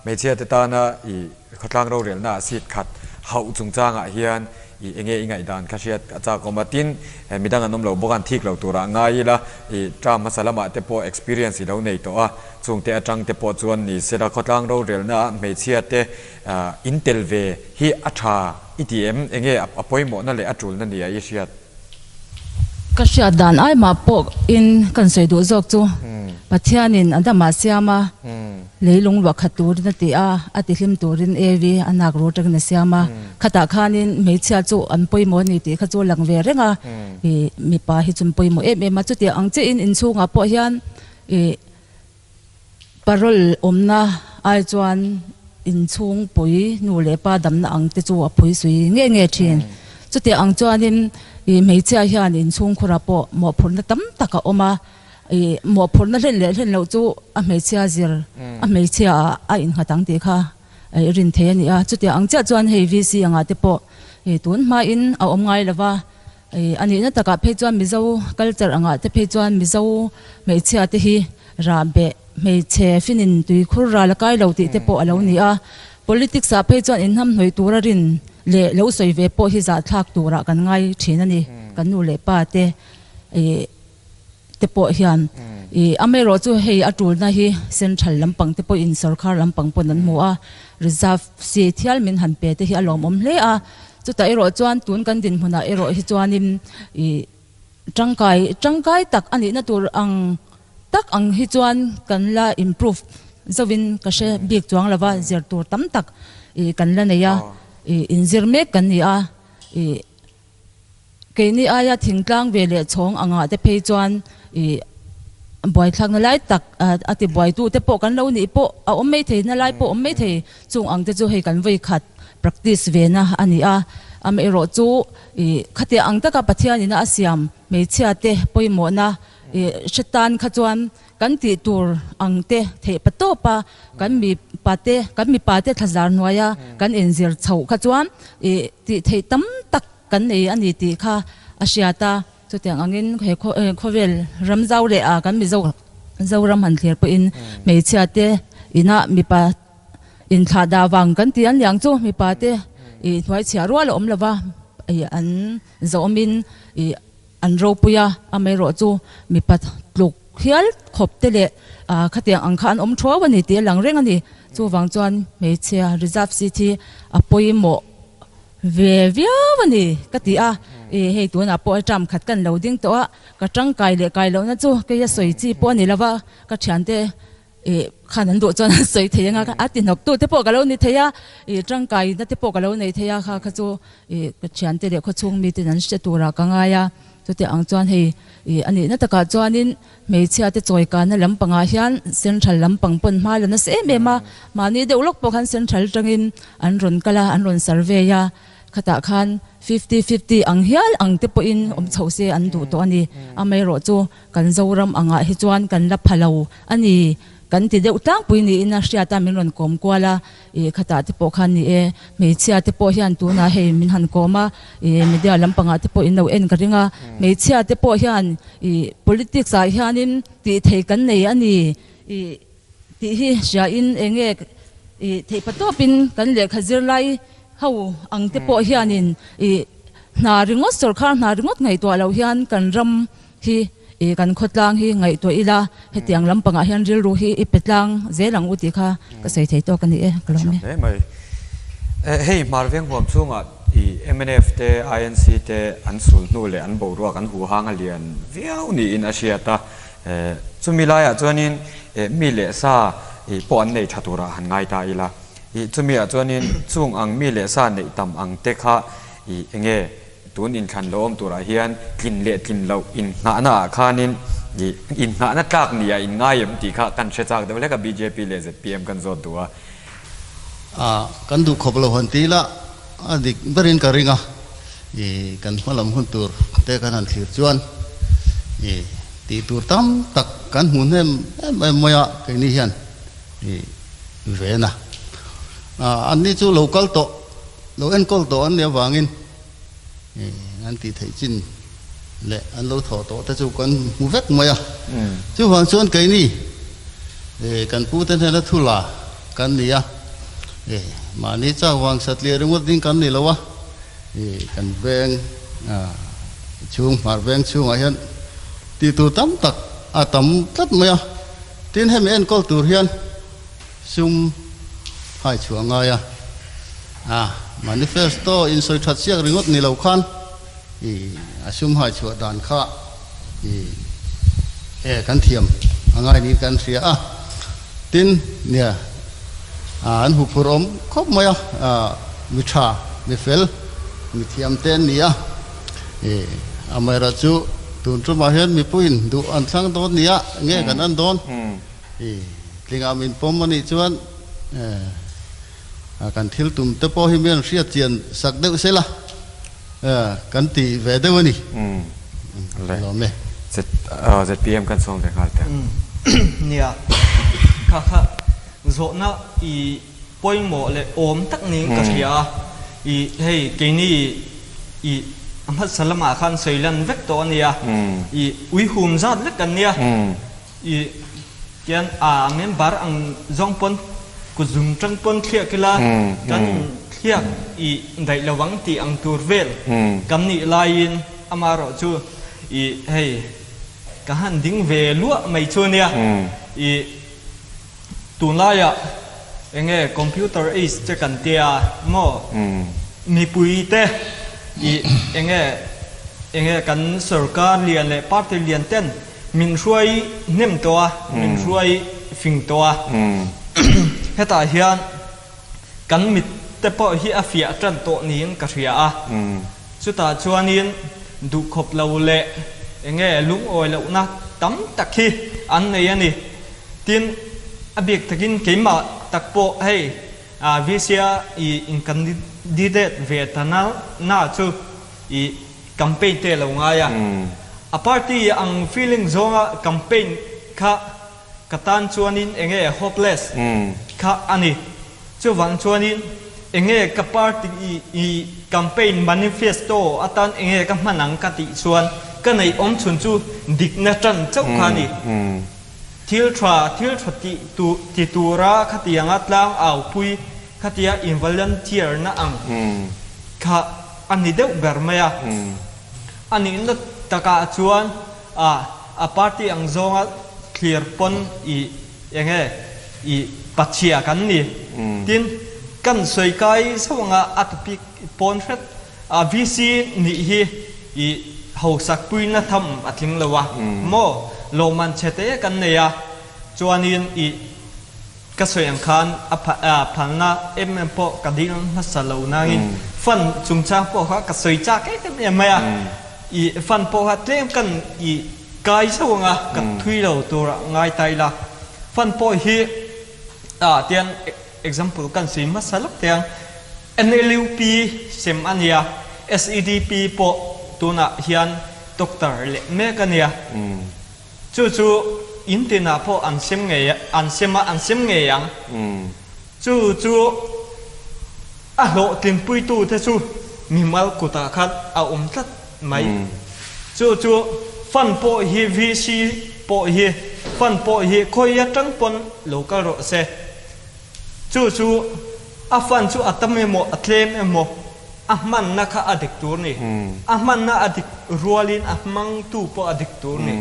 Hmeichhia te tana i khawtlang rorelna ah seat khat hauh chungchangah hian i enge i ngaihdan kha hriat a chak awm a, tin midang an awm lo bawk a an thik lo turah ngai ila i term hmasa lamah te pawh experience i lo nei tawh a, chungte atang te pawh chuan ni sela khawtlang rorelna ah hmeichhia te in tel ve hi a tha i ti em? Enge a pawimawhna leh a tulna nia i hriat? Ka hriat dan ai mah pawh in kan sawi duh zawk chu Pathianin a dam ah siam a, leilung luah khat turin a ti a, a ti hlim turin Evi a nak rur tangin a siam a, khatah khanin hmeichhia chu an pawimawh a ni tih kha chu a lang ve reng a, ih mipa hi chu an pawimawh em em a, chutiang ang chiahin inchhungah pawh hian ih Parole awmna ai chuan inchhungpui nu leh pa damna ang te chu a phui sui nge nge thin. Chutiang ang chuanin ih hmeichhia hian inchhungkhurah pawh mawhphurhna tam tak a awm a, ih mawhphurhna hlen leh hlen loh chu a hmeichhia zir a hmeichhia ah a innghat ang tih kha ih rin thei a ni a. Chutiang ang chiah chuan hei VC angah te pawh ih tun hmain a awm ngai lo va, ih a nihna takah phei chuan Mizo culture angah te phei chuan Mizo hmeichhia te hi Rahbeh, hmeichhe finin tuikhur ral a kai lo tih te pawh a lo ni a. Politics ah phei chuan inhnamhnawih tura rin leh lo sawi ve pawh hi zahthlak turah kan ngai thin a ni. Kan nu leh pa te ih te pawh hian ih amaherawh chu hei a tulna hi central lampang te pawhin sorkar lampang pawn an hmu a, reserve seat hial min han pe te hi a lawmawm hle a. Chutah erawh chuan tun kan dinhmunah erawh hi chuanin ih tangkai tangkai tak a nihna tur ang tak ang hi chuan kan la improve zauhin ka hre bik chuang lova zir tur tam tak ih kan la nei a ih inzir mek kan ni a ih keini aia thingtlang ve leh chhawng angah te phei chuan ih buaithlakna lai tak a ti buaitu te pawh kan lo nih pawh a awm mai thei na lai pawh a awm mai thei chung ang te chu hei kan vawi khat practice ve na a ni a amaherawh chu ih khatiang ang taka Pathian ina a siam hmeichhia te pawimawhna I hre tan kha chuan kan tih tur ang te theih pa tawp a, kan mi pate kan mipa te thlazar hnuaia kan inzir chhoh kha chuan i tih theih tam tak kan nei a ni tih kha a hriat a. Chutiang angin he khawvel ram zau leh a kan Mizo Zoram han thlir pawhin hmeichhia te inah mipa inthlah dah vang kan ti an liang chu mipa te i hnuaichhiah rual a awm lova i an zawmin i An ropui a, amaherawh chu mipa tluk hial khawp te leh khatiang ang kha an awm thuau a ni tih a lang reng a ni. Chuvang chuan hmeichhia reserve seat hi a pawimawh ve viau a ni ka ti a, i hei tunah pawh term khat kan lo ding tawh a, ka tangkai leh kai lohna chu kei a sawi chi pawh a ni lo va, ka thiante Ih, khan an duh chuan an sawi thei anga a ti hnawk tu te pawh ka lo ni thei a, ih tangkaina te pawh ka lo nei thei a, kha kha chu ih ka thiante leh khawchhung miten an hre turah ka ngai a, chutiang ang chuan hei ih a nihna takah chuanin hmeichhia te chawikana lampangah hian central lampang pawn hma la nasa em em a, mahni deuh lawk pawh khan central atangin an rawn kal a, an rawn survey a, khatah khan fifty fifty ang hial ang te pawhin awm chhoh se an duh tawh a ni, amaherawh chu Kan Zoram angah hi chuan kan la pha lo a ni kan ti deuh tlangpui niin a hriat a, min rawn kawm kual a, ih khatah te pawh khan ni e, hmeichhia te pawh hian tunah hei min han kawm a, ih media lampangah te pawh in lo en ka ring a, hmeichhia te pawh hian ih politics ah hianin tih thei kan nei a ni ih tih hi hriain eng nge ih theih pa tawpin kan lehkha zirlai ho ang te pawh hianin ih hna ringawt sorkar hna ringawt ngaihtuah loh hian kan ram Hi i kan khawtlang hi ngaihtuah ila, hetiang lampangah hian rilru hi i pe tlang zel ang u tih kha ka sawi thei tawk a ni e, ka lawm e. Hle mai. Hei Hmarveng huam chhungah i mnf te INC te an sul hnu leh an boruak an huhang a lian viau niin a hriat a, chumi laiah chuanin mi leh sa pawh an nei tha turah han ngai ta ila, chumi ah chuanin chung ang mi leh sa neih tam ang te kha i enge Tun inthlan lo awm turah hian tlin leh tlin loh innghahna ah khanin ih innghahna tlak ni ah in ngai em tih kha kan hre chak deuh hlek a bjp leh zpm kan zawt duh a. A kan duh khawp lo han ti ila a dik berin ka ring a, ih kan hma lam hun tur te kan han thlir chuan ih tih tur tam tak kan hmuh hnem em em mai a keini hian ih ven a. Anni chu lo kal tawh lo enkawl tawh an nih avangin. An tih theih chin leh an lo thawh tawh te chu kan hmu vek mai a. Chuvang chuan keini kan pu te hnena thu la kan ni a, mahni chak vang satliah ringawt ding kan ni lo a, kan veng chhung hmar veng chhungah hian tih tur tam tak a tam tlat mai a. Tin hemi enkawl tur hian Sum hai chhuah ngai a, a manifesto in sawi that siak ringawt ni lo khan i a sum hai chhuah dan kha i e kan thiam a ngai niin kan hria a. Tin, nia an huphurh awm khawp mai a, mi tha, mi fel, mi thiam te an ni a, i amaherawhchu tun tumah hian mipuiin duh an thlang dawn nia nge kan en dawn? I tlingah min pawm a nih chuan kan thil tum te pawh hi mian hriat chian sak deuh se la kan ti ve deuh a ni. Lawm e. ZPM kan sawm ve nghal teh. Nia, kha kha zawhna i pawimawh leh awm tak niin ka hria a, i hei keini i hmasa lamah khan sawi lan vek tawh a nia, i uihum zat vek kan nia. I tian a member ang zawng pawn kut zum tang pawn thliak ila kan thliak i daih lo ang tih ang tur vel kan nih laiin amaherawh chu i hei ka han ding ve luah mai chu ania i tunlaiah enge computer age che kan tia maw mipui te i enge enge kan sorkar lian leh party lian ten Min hruai hnem tawh a, min hruai fing tawh a. Hetah hian kan mit te pawh hi a fiah tan tawh niin ka hria a. Chutah chuanin duhkhawp lo leh enge lungawi lohna tam tak hi an nei a ni. Tin, a bik takin keimah tak pawh hei VCA i in-candidate ve ta na chu i Campaign te lo ngai a. A party ang feeling zawnga campaign kha ka tan chuanin enge hopeless kha a ni. Chuvang chuanin enge ka party i campaign manifesto atan enge ka hman ang ka tih chuan ka neih awm chhun chu dikna tan chauh kha a ni. Thil tha thil tha tih ti tura khatianga tlang aupui khatia in volunteer na ang kha A ni deuh ber mai a. A nihna takah chuan a a party ang zawnga thlir pawn i enge i pachhia kan ni. Tin, kan sawi kai zauh anga a topic pawn hret a VC nih hi i hausak puina tham a tling lo a maw? Lawmman chhe te kan nei a, chuanin i. Ka sawi ang khan a phalna em em pawh ka dil hmasa lo nangin fund chungchang pawh kha ka sawi chak em em mai a, i fund pawh kha tlem kan i kai zauh ang a, ka thui lo tur ah ngai ta ila. Fund pawh hi ah tian example kan sawi hmasa lawk teh ang, NLUP sem a nia, SEDP pawh tunah hian doctor leh mek a nia. Chu chu in tinah pawh an sem ngei an sem a, an sem ngei ang. Chu chu a hlawhtlinpuitu te chu mimal kutah khan a awm tlat mai. Chu chu fund pawh hi VC pawh hi fund pawh hi khawi atang pawn lo kal rawh se. Chu chu a fund chu a tam emaw a tlem emaw a hmanna kha a dik tur ni. A hmanna a dik rualin a hmangtu pawh a dik tur ni.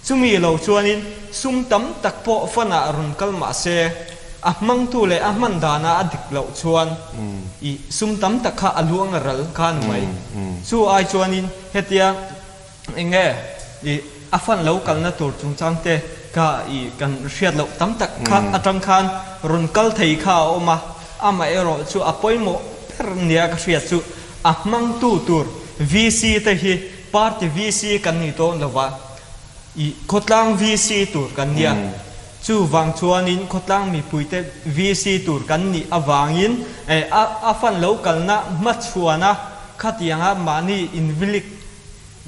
Chumi lo chuanin sum tam tak pawh fund-ah rawn kal mah se, a hmangtu leh a hman dana a dik loh chuan i sum tam tak kha a luang a ral kha a ni mai. Chu ai chuanin hetia Eng nge i a fan lo kalna tur chungchang te kha i kan hriat loh tam tak kha atang khan rawn kal thei kha a awm a, amaherawh chu a pawimawh ber nia ka hriat chu a hmangtu tur VC te hi party VC kan ni dawn lova i khawtlang VC tur kan nia, chuvang chuanin khawtlang mipuite VC tur kan nih avangin a fan lo kalna hmachhuana khatianga mahni invilik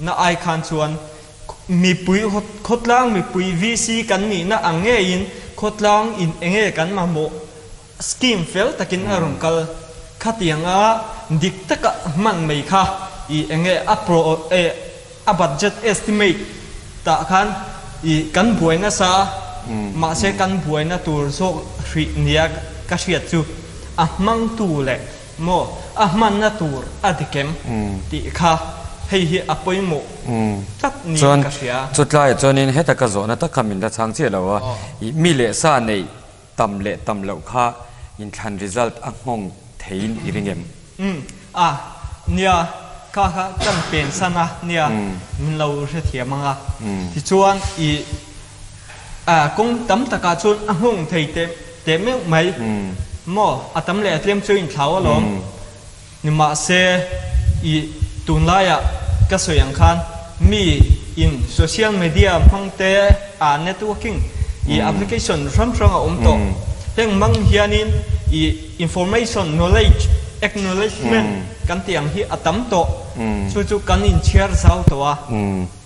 Na ai khan chuan mipui khawtlang mipui VC kan nihna ang ngeiin khawtlang in enge kan mamawh scheme fel takin a rawn kal. Khatianga dik taka hman mai kha i i enge a pro e a budget estimate tah khan i kan buai nasa a, mahse kan buaina tur zawk hrih nia ka hriat chu a hmangtu leh maw a hmanna tur a dik em tih kha hei hi a pawimawh tlat niin ka hria. Chuan chutlaiah chuanin heta ka zawhna tak kha min la chhang chiah lo a, i mi leh sa neih tam leh tam loh kha inthlan result a nghawng theiin i ring em? Umm a, nia, kha kha kan pen san a, nia, min lo hrethiam ang a. Tichuan i kawng tam takah chuan a nghawng thei teh teh meuh mai. Maw, a tam leh a tlem chu inthlau alawm. Nimahse i tunlaiah ka sawi ang khan mi in social media hmang te ah networking i application hrang hrang a awm tawh. Heng hmang hianin i information, knowledge, acknowledgement kan tih ang hi a tam tawh. Chu chu kan inchhiar zau tawh a.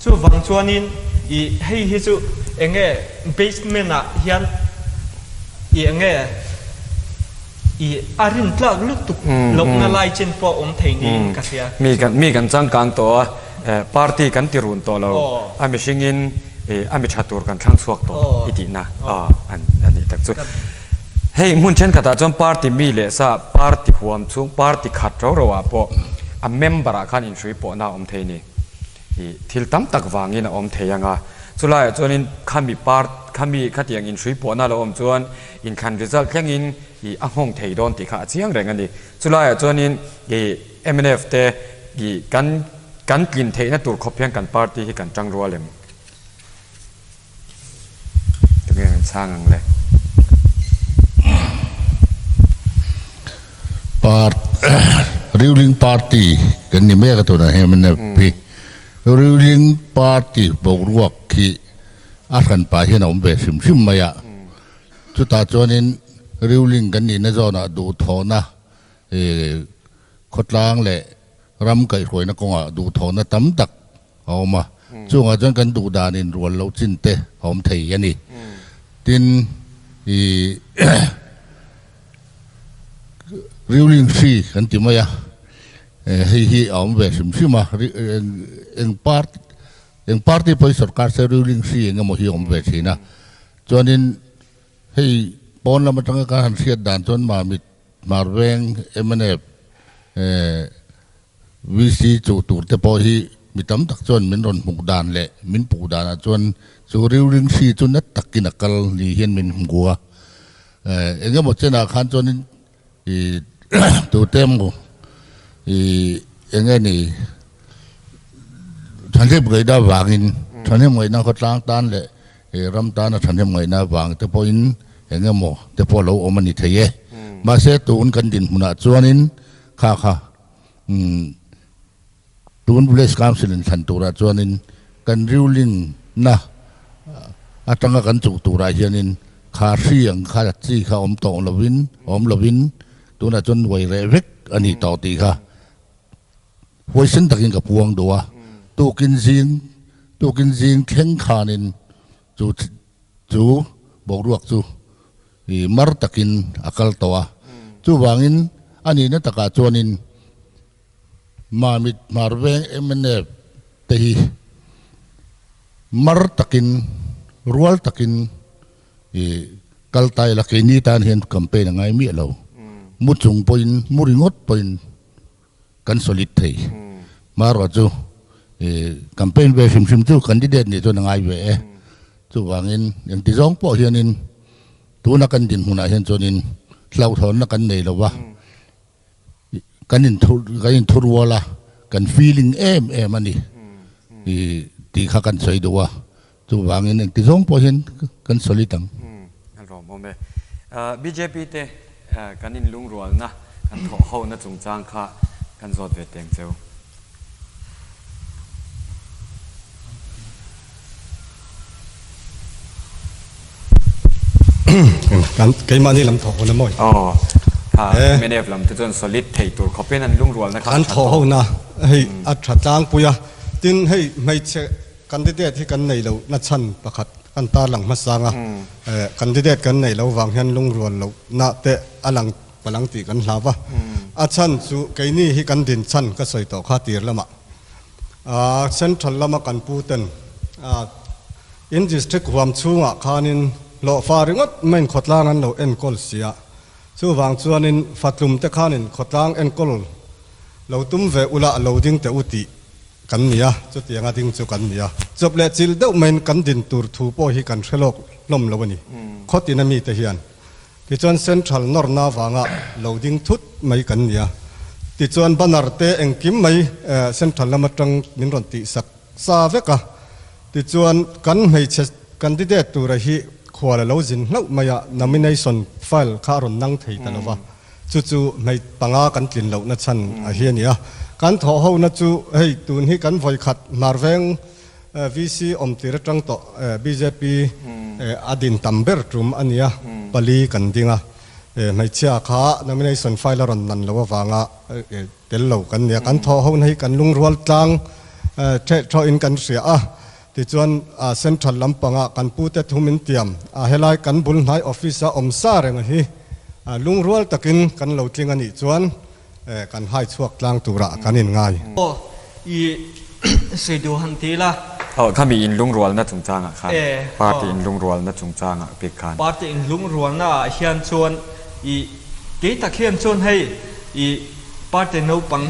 Chuvang chuanin i hei hi chu enge basement ah hian i enge i a rin tlak lutuk lohna lai chen pawh a awm thei niin ka hria. Mi kan mi kan changkang tawh a, party kan ti run tawh lo, a mihringin i a mi tha tur kan thlang chhuak tawh i tihna a nih tak chu. Hei hmun thenkhatah chuan party mi leh sa party huam chhung party khat ro ro ah pawh a member ah khan inhrui pawhna a awm thei a ni. I thil tam tak vangin a awm thei ang a, chulaiah chuanin khami part khami khatiang inhrui pawhna lo awm chuan inthlan result thlengin i a nghawng thei dawn tih kha a chiang reng a ni. Chulaiah chuanin i mnf te i kan kan tlin theihna tur khawp hian kan party hi kan tang rual em? Tunge kan chhang ang le? Part ruling party kan ni mek a tunah hian mnf hi ruling party boruak hi a hran pah hian a awm ve hrim hrim mai a, chutah chuanin ruling kan nihna zawnah duhthawhna khawtlang leh ram kaihhruaina kawngah duhthawhna tam tak a awm a, chungah chuan kan duh dan in rual loh chin te a awm thei a ni. Tin, i ruling hri kan ti mai a, hei hi a awm ve hrim hrim a, eng part eng party pawhin sorkar se ruling hri eng emaw hi a awm ve thin a, chuanin hei pawn lam atanga kan han hriat dan chuan Mamit Hmarveng mnf VC chuh tur te pawh hi mi tam tak chuan min rawn hmuh dan leh min puh danah chuan chu riuring hri chu nat takin a kal ni hian min hmu a. Eng emaw chenah khan chuanin i tute emaw i eng nge ni thahnem ngaihna vangin thahnem ngaihna khawtlang tan leh ram tana thahnem ngaihna vang te pawhin eng emaw te pawh lo awm a ni thei e. Mahse tun kan dinhmunah chuanin Kha kha umm tun Village Council in thlan turah chuanin kan ruling na atanga kan chuh turah hianin kha hri ang kha chi kha awm tawh lovin awm lovin tunah chuan nuai reh vek a ni tawh tih kha huaisen takin ka puang duh a, tukin zing tukin zing thleng khanin chu chu boruak chu I mar takin a kal tawh a, chuvangin a nihna takah chuanin Mamit Hmarveng mnf te hi mar takin, rual takin i kal ta ila keini tan hian campaign a ngai miah lo. Mu chung pawhin, mu ringawt pawhin kan solid thei. Marawh chu campaign ve hrim hrim chu candidate nih chuan a ngai ve e. Chuvangin engti zawng pawh hianin tuna kan dinhmunah hian chuanin hlauhthawnna kan nei lo va, kan inthur kan inthurual a, kan feeling em em a ni tih kha kan sawi duh a. Chuvangin engti zawng pawh hian kan solid ang. A lawmawm e. Bjp te kan inlungrualna, kan thawhhona chungchang kha kan zawt ve teng cheu. Kan keimahni lam thawh hona mawi. Aw, kha mnf lam te chuan solid thei tur khawpin an lungrualna kha a An tha thawh tawh. hona hei a tha tlangpui a, tin hei hmeichhe Candidate hi kan nei lo na chhan pakhat kan tarlang hmasang a, candidate kan nei lo vang hian lungrual loh na te a lang palang tih kan hlau va. A chhan chu keini hi kan din chhan ka sawi tawh kha tir lamah. Central lama kan pu ten in district huam chhungah khanin hlawhfa ringawt maiin khawtlang an lo enkawl si a, chuvang chuanin fatlum te khanin khawtlang enkawl lo tum ve ula lo ding teh u tih kan ni a, chutianga ding chu kan ni a. Chawp leh chil deuh maiin kan din tur thu pawh hi kan hre lawk hlawm lo a ni, khawtin a mite hian. Tichuan Central nawrna avanga lo ding thut mai kan ni a. Tichuan banner te engkim mai Central lam atang min rawn tihsak sa vek a. Tichuan kan hmeichhe candidate tura hi khual a lo zin hlauh mai a, nomination file kha a rawn nang thei ta lo va. Chu chu hmei panga kan tlin lohna chhan a hi a ni a. Kan thawh hona chu hei tun hi kan vawikhat Hmarveng VC awm tir atang tawh bjp a din tam ber tum a nia, pali kan ding a, hmeichhia kha nomination file a rawn nan loh avanga tel lo kan nia, kan thawh hona hi kan lungrual tlang theh thawhin kan hria a, tichuan central lampanga kan pute thu min tiam a, helai kan bul hnai office a awm sa reng hi lungrual takin kan lo tling a nih chuan Kan hai chhuak tlang turah kan in ngai. Aw i sawi duh han ti la. Aw khami in lungrualna chungchangah khan party in lungrualna chungchangah bik khan. Party in lungrualna ah hian chuan i kei tak hian chuan hei i party naupang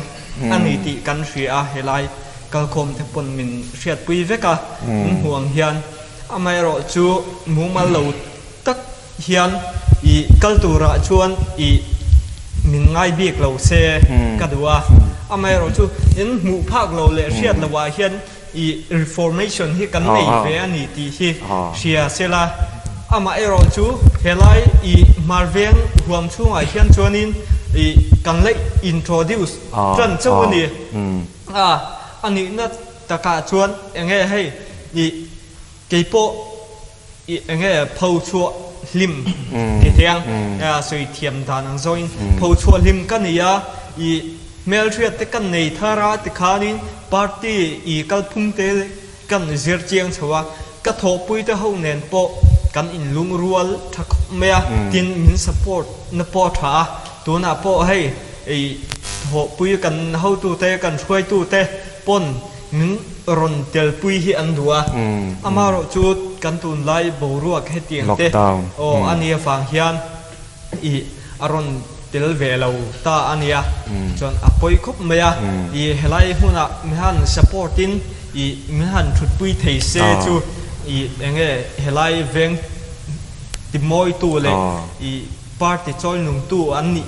a ni tih kan hria a, helai kalkhawm te pawn min hriatpui vek a, min hmuh ang hian amaherawh chu mumal lo tak hian i kal turah chuan i min ngai bik lo se ka duh a, amaherawh chu in hmuh phak lo leh hriat lo ah hian i reformation hi kan nei ve a ni tih hi hria se la, amaherawh chu helai i hmarveng huam chhungah hian chuanin i kan la introduce tan chauh a ni a, a nihna takah chuan enge hei i keipawh I enge pho chhuah hlim ti thei ang, sawi thiam dan ang zawngin pho chhuah hlim ka nei a, i hmelhriat te ka nei thar a tikhanin party i kalphung te kan zir chiang chho a, ka thawhpui te ho nen pawh kan inlungrual tha khawp mai a, tin min support na pawh a tha a, tunah pawh hei i thawhpui kan hotu te kan hruaitu te pawn Min rawn telpui hi an duh a, amaherawh chu kan tunlai boruak hetiang te aw a nia vang hian i a rawn tel ve lo ta a nia, chuan a pawi khawp mai a, i helai hmunah min han support in i min han thutpui thei se chu i enge helai veng timawitu leh i party chawinungtu an nih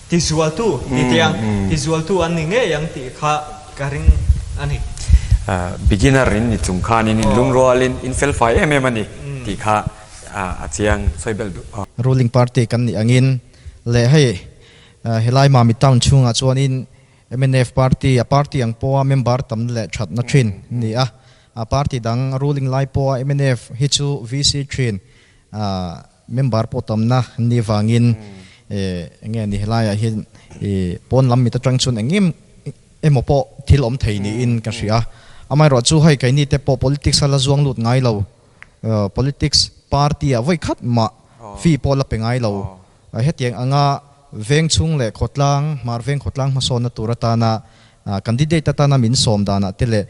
tizualtu ti teh ang, tizualtu an ni ngei ang tih kha Ka ring a ni. Beginner in ni chung khanin in lungrualin in felfai em em a ni tih kha a chiang sawi belh duh. Ruling party kan nih angin leh hei helai Mamit town chhungah chuanin mnf party a party ang pawha member tam leh thatna thin a ni a, a party dang ruling lai pawha mnf hi chu VC thin Member pawh tamna an nih vangin enge ni helaiah hian pawn lam mit atang chuan eng em emaw pawh thil awm thei niin ka hria. Amaherawh chu hei keini te pawh politics a la zuang lut ngai lo, politics party ah vawi khat mah fee pawh la pe ngai lo. Hetiang anga veng chhung leh khawtlang, hmar veng khawtlang hmasawnna tur atana Candidate atana min sawm danah te leh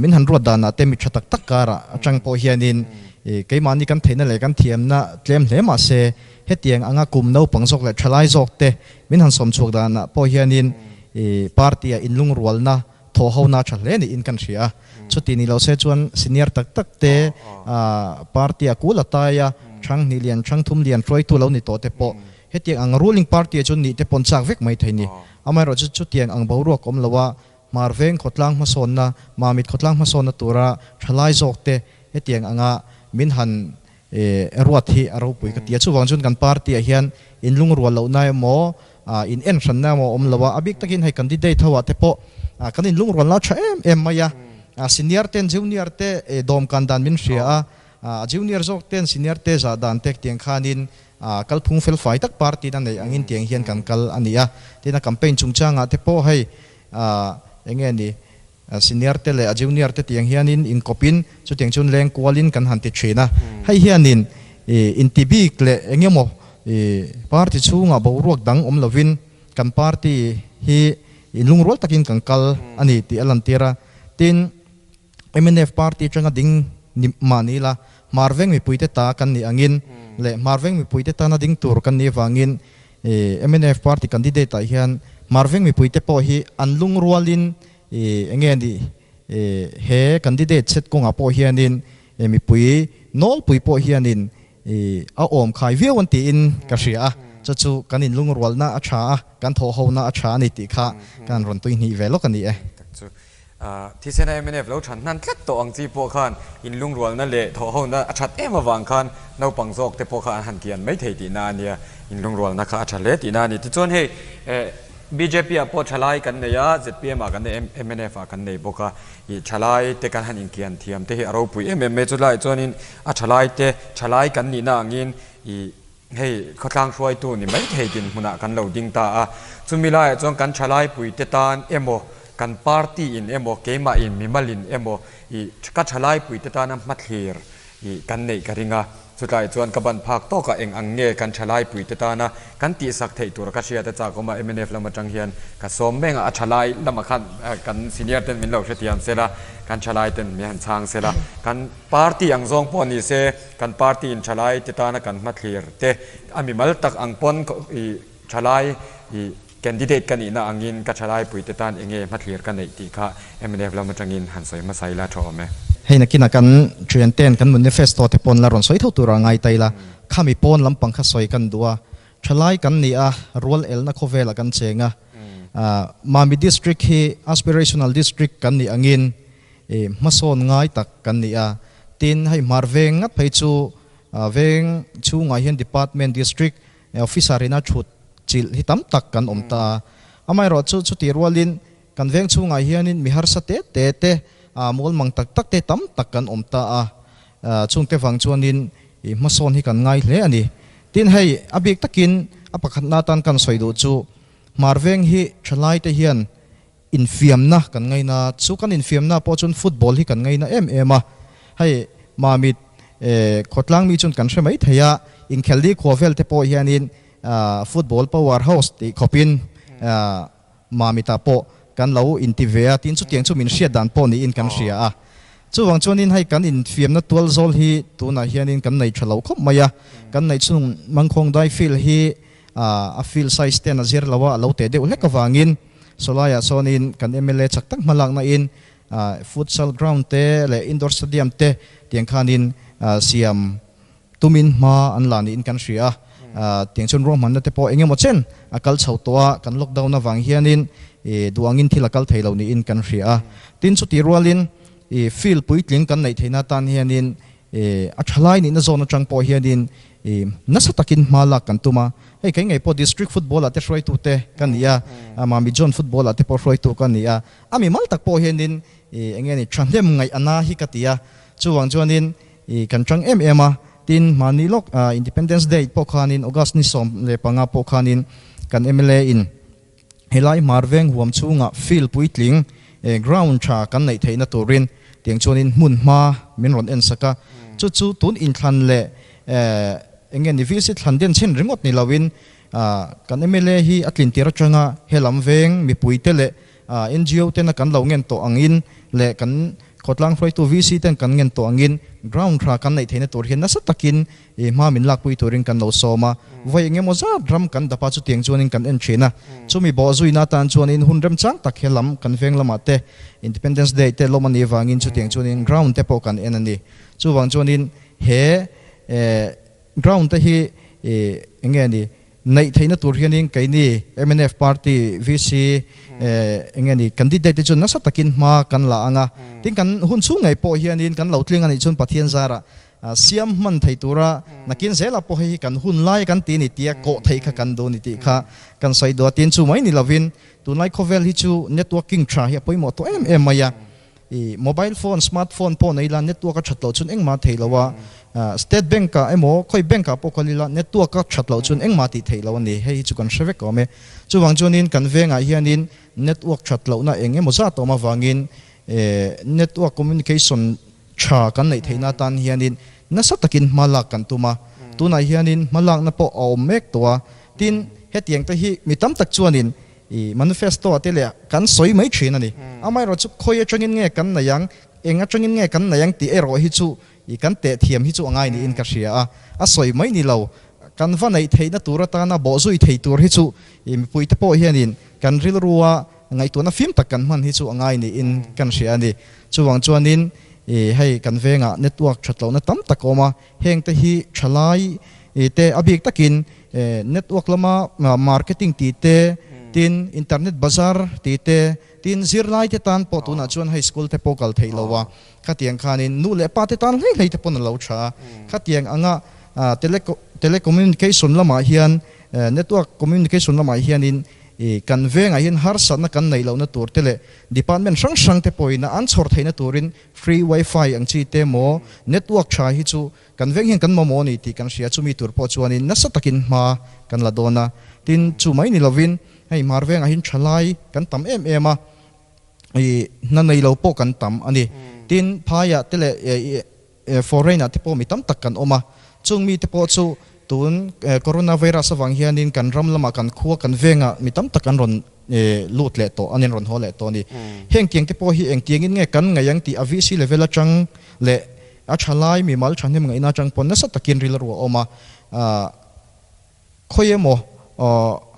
min han ruat danah te mi tha tak tak karah atang pawh hianin keimahni kan theihna leh kan thiamna tlem hle mah se hetiang anga kum naupang zawk leh thalai zawk te min han sawm chhuak danah pawh hianin party ah inlungrualna thawhhona tha hle niin kan hria a. Chuti ni lo se chuan senior tak tak te party ah kul a tai a, thang hnih lian thang thum lian hruaitu lo ni tawh te pawh hetiang ang ruling party ah chuan nih te pawn chak vek mai thei ni. Amaherawh chu chutiang ang boruak awm lo a, Hmar veng khawtlang hmasawnna, Mamit khawtlang hmasawnna tura thalai zawk te hetiang anga min han ruat hi a ropui ka ti a. Chuvang chuan kan party ah hian inlungrual lohna emaw, in enhranna emaw awm lo a, a bik takin hei candidate ho ah te pawh kan inlungrualna a tha em em mai a, senior ten junior te dawmkan dan min hria a, junior zawk ten senior te zah dan te tiang khanin Kalphung felfai tak party na neih angin tiang hian kan kal a ni a. Tin a campaign chungchangah te pawh hei eng nge ni senior te leh a junior te tiang hianin inkawpin chutiang chuan leng kualin kan han ti thin a. Hei hianin inti bik leh eng emaw party chhungah boruak dang awm lovin kan party hi inlungrual takin kan kal a ni tih a lantir a. Tin, mnf party atanga ding ni mah ni ila, Hmarveng mipuite ta kan nih angin leh Hmarveng mipuite tana ding tur kan nih avangin mnf party candidate ah hian Hmarveng mipuite pawh hi an lungrualin eng nge ni he candidate set kawngah pawh hianin mipui nawlpui pawh hianin a awm khai viau an tiin ka hria a, chu chu kan inlungrualna a tha a, kan thawhhona a tha a ni tih kha kan rawn tui hnih ve lawk a ni e. Tak chu thisena mnf lo than hnan tlat tawh ang chi pawh khan inlungrualna leh thawhhona a that em avang khan naupang zawk te pawh kha an han kian mai thei tihna a nia, inlungrualna kha a tha hle tihna a ni. Tichuan hei bjp ah pawh thalai kan nei a, zpm ah kan nei, mnf ah kan nei bawk a. I thalai te kan han inkian thiam te hi a ropui em em mai. Chulaiah chuanin a thalai te thalai kan nihna angin i hei khawtlang hruaitu ni maithei dinhmunah kan lo ding ta a. Chumi laiah chuan kan thalai pui te tan emaw, kan party in emaw, keimah in mimalin emaw i ka thalai pui te tana hmathlir i kan neih ka ring a. Chutlai chuan ka ban phak tawkah eng ang nge kan thalai puite tana kan tihsak theih tur ka hriat a chak awm a, mnf lam atang hian ka sawm meng a, a thalai lamah khan kan senior ten min lo hrethiam sela, kan thalai ten min han chhang sela, kan party ang zawng pawh ni se, kan party in thalai te tana kan hmathlir te a mimal tak ang pawn i thalai i candidate ka nihna angin ka thalai puite tan eng nge hmathlir ka neih tih kha mnf lam atangin han sawi hmasa ila tha awm e. Hei nakinah kan thian ten kan manifesto te pawn la rawn sawi tho tura ngai ta ila, khami pawn lampang kha sawi kan duh a, thalai kan ni a, rual elna khawvelah kan cheng a, Mami District hi aspirational district kan nih angin hmasawn ngai tak kan ni a, tin hei hmar veng ngat phei chu veng chhungah hian department district Officer ina thut chilh hi tam tak kan awm ta a, amaherawh chu chutih rualin kan veng chhungah hianin mi harsa te te te, mual mang tak tak te tam tak kan awm ta a, chungte vang chuanin hmasawn hi kan ngai hle a ni. Tin hei a bik takin a pakhatna atan kan sawi duh chu hmar veng hi thalai te hian infiamna kan ngaina, chu kan infiamna pawh chuan football hi kan ngaina em em a, hei Mamit khawtlang mi chuan kan hre mai thei a, inkhelli khua vel te pawh hianin football power house tih khawpin Mamitah pawh kan lo inti ve a, tin chutiang chu min hriat dan pawh niin kan hria a. Chuvang chuanin hei kan infiamna tual zawl hi tunah hianin kan nei tha lo khawp mai a, kan neih chhung Mangkhawng dai field hi a field size ten a zir lo a, a lo teh deuh hlek avangin Sawlaiah sawnin kan mla chak tak hmalakna in futsal ground te leh indoor stadium te tiang khanin siam tumin hma an la niin kan hria a, tiang chuan ruahmanna te pawh engemaw chen a kal chho tawh a, kan lockdown avang hianin duh angin thil a kal thei lo niin kan hria a. Tin chutih rualin field puitling kan neih theihna atan hianin a thalai nihna zawn atang pawh hianin nasa takin hma lak kan tum a, hei kei ngei pawh district football ah te hruaitu te ka ni a, Mami John football ah te pawh hruaitu ka ni a, a mimal tak pawh hianin eng nge ni thahnem ngaih a na hi ka ti a, chuvang chuanin kan tang em em a, tin mahni lawk Independence Day pawh khanin August ni 15 pawh khanin kan mla in Helai hmar veng huam chhungah field puitling ground tha kan neih theihna turin tiang chuanin hmun hma min rawn en sak a. Chu chu tun inthlan leh eng nge ni VC thlan den chhin ringawt ni loin kan mla hi a tlin tir atanga helam veng mipuite leh NGO tena kan lo ngen tawh angin leh kan khawtlang hruaitu VC ten kan ngen tawh angin ground tha kan neih theihna tur hian nasa takin I hma min lakpui turin kan lo sawm a, vawi eng emaw zat ram kan dap a, chutiang chuanin kan en thin a. Chumi bawh zuina atan chuanin hun remchang tak he lam kan veng lamah te Independence Day te lawm a nih vangin chutiang chuanin ground te pawh kan en a ni. Chuvang chuanin he ground te hi eng nge ni neih theihna tur hianin keini mnf party VC eng nge ni candidate te chuan nasa takin hma kan la ang a, tin kan hun chhung ngei pawh hianin kan lo tling a nih chuan Pathian zarah Siam hman thei tura nakin zela pawh hei hi kan hun lai kan ti ni tia kawh theih kha kan duh ni tih kha kan sawi duh a. Tin chu mai ni lovin tunlai khawvel hi chu networking tha hi a pawimawh tawh em em mai a. I mobile phone, smart phone pawh nei ila network a that loh chuan engmah thei lo a. State bank ah emaw khawi bank ah pawh kal ila network a that loh chuan engmah tih theih loh a ni. Hei hi chu kan hre vek awm e. Chuvang chuanin kan vengah hianin network that lohna eng emaw zat a awm avangin network communication Tha kan neih theihna atan hianin nasa takin hma lak kan tum a, tunah hianin hma lakna pawh a awm mek tawh a. Tin, hetiang te hi mi tam tak chuanin I manifesto ah te leh kan sawi mai thin a ni. Amaherawhchu khawi atangin nge kan nei ang, eng atangin nge kan nei ang tih erawh hi chu i kan teh thiam hi chu a ngai niin ka hria a. A sawi mai ni lo, kan va neih theihna tur atana bawhzui thei tur hi chu i mipui te pawh hianin kan rilrua ngaihtuahna fim tak kan hman hi chu a ngai niin kan hria a ni. Chuvang chuanin i hei kan vengah network that lohna tam tak a awm a, hengte hi thalai te a bik takin Network lama marketing tih te, tin internet bazar tih te, tin zirlai te tan pawh tunah chuan high school te pawh kal theih lo a, khatiang khanin nu leh pa te tan hlei hlei te pawn a lo tha a. Khatiang anga telecommunication lamah hian network communication lamah hianin kan vengah hian harsatna kan neih lohna tur te leh department hrang hrang te pawhin an chhawr theihna turin free wifi ang chi te maw network tha hi chu Kan veng hian kan mamawh a ni tih kan hria, chumi tur pawh chuanin nasa takin hma kan la dawn a. Tin, chu mai ni lovin hei hmar vengah hian thalai kan tam em em a, ih hna nei lo pawh kan tam a ni. Tin, phaiah te leh foreign ah te pawh mi tam tak kan awm a, chung mite pawh chu tun coronavirus avang hianin kan ram lamah kan khua kan vengah mi tam tak an rawn lut leh tawh, an inrawn haw leh tawh a ni. Heng tiang te pawh hi engtiangin nge kan ngaih ang tih a VC level atang leh A tha lai mimal thahnem ngaihna atang pawn nasa takin rilru a awm a, khawi emaw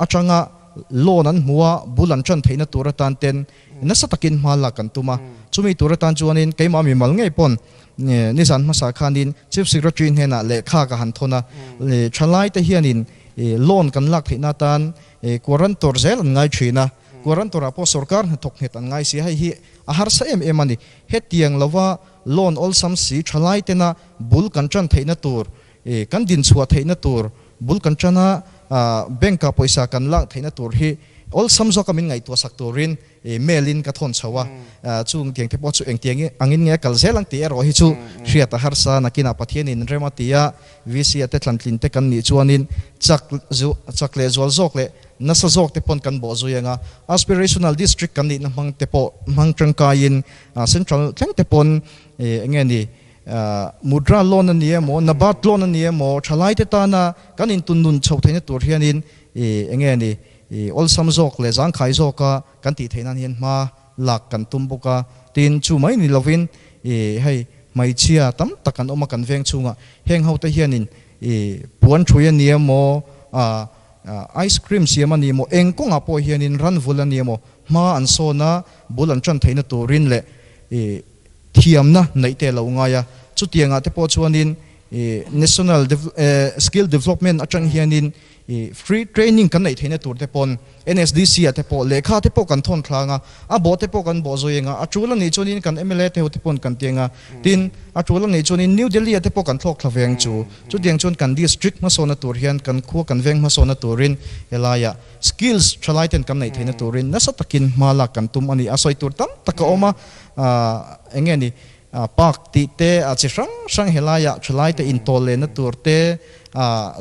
atanga loan an hmu a, bul an tan theihna tur atan ten nasa takin hma lak kan tum a. Chumi tur atan chuanin keimah mimal ngei pawn nizan hmasa khanin Chief Secretary hnenah lehkha ka han thawn a, thalai te hianin loan kan lak theihna atan guarantor zel an ngai thin a, guarantor ah pawh sorkar hnathawk nghet an ngai si a, hei hi a harsa em em a ni. Hetiang lova Loan awlsam si thalai tena bul kan tan theihna tur, kan dinchhuah theihna tur, bul kan tana bank ah pawisa kan lak theihna tur hi awlsam zawka min ngaihtuah sak turin mail in ka thawn chho a. Chung tiang te pawh chu engtiang angin nge a kal zel ang tih erawh hi chu hriat a harsa. Nakinah Pathianin rem a ti a, VC a te thlantlin te kan nih chuanin chak chak leh zual zawk leh nasa zawk te pawn kan bawh zui ang a. Aspirational District kan nihna hmang te pawh hmang tangkaiin Central thleng te pawn eng nge ni Mudra loan a ni emaw, Nabard loan a ni emaw, thalai te tana kan intun nun chhoh theihna tur hianin eng nge ni awlsam zawk leh zangkhai zawka kan tih theih nan hian hma lak kan tum bawk a. Tin, chu mai ni lovin hei hmeichhia tam tak an awm a kan veng chhungah heng ho te hianin puan thui a ni emaw, ice cream siam a ni emaw, eng kawngah pawh hianin ranvul a ni emaw, Hma an sawn a, bul an tan theihna turin leh thiamna neih te a lo ngai a. Chutiangah te pawh chuanin National Skill Development atang hianin free training kan neih theihna tur te pawn NSDC ah te pawh lehkha te pawh kan thawn thlang a, a bawh te pawh kan bawh zui ang a, a tul a nih chuanin kan mla te ho te pawn kan ti ang a, tin a tul a nih chuanin New Delhi ah te pawh kan thlawk thla ve ang chu. Chutiang chuan kan district hmasawnna tur hian kan khua kan veng hmasawnna turin helaiah Skills thalai ten kan neih theihna turin nasa takin hma lak kan tum a ni. A sawi tur tam tak a awm a, eng nge ni, park tih te, a chi hrang hrang helaiah thalai te intawl lehna tur te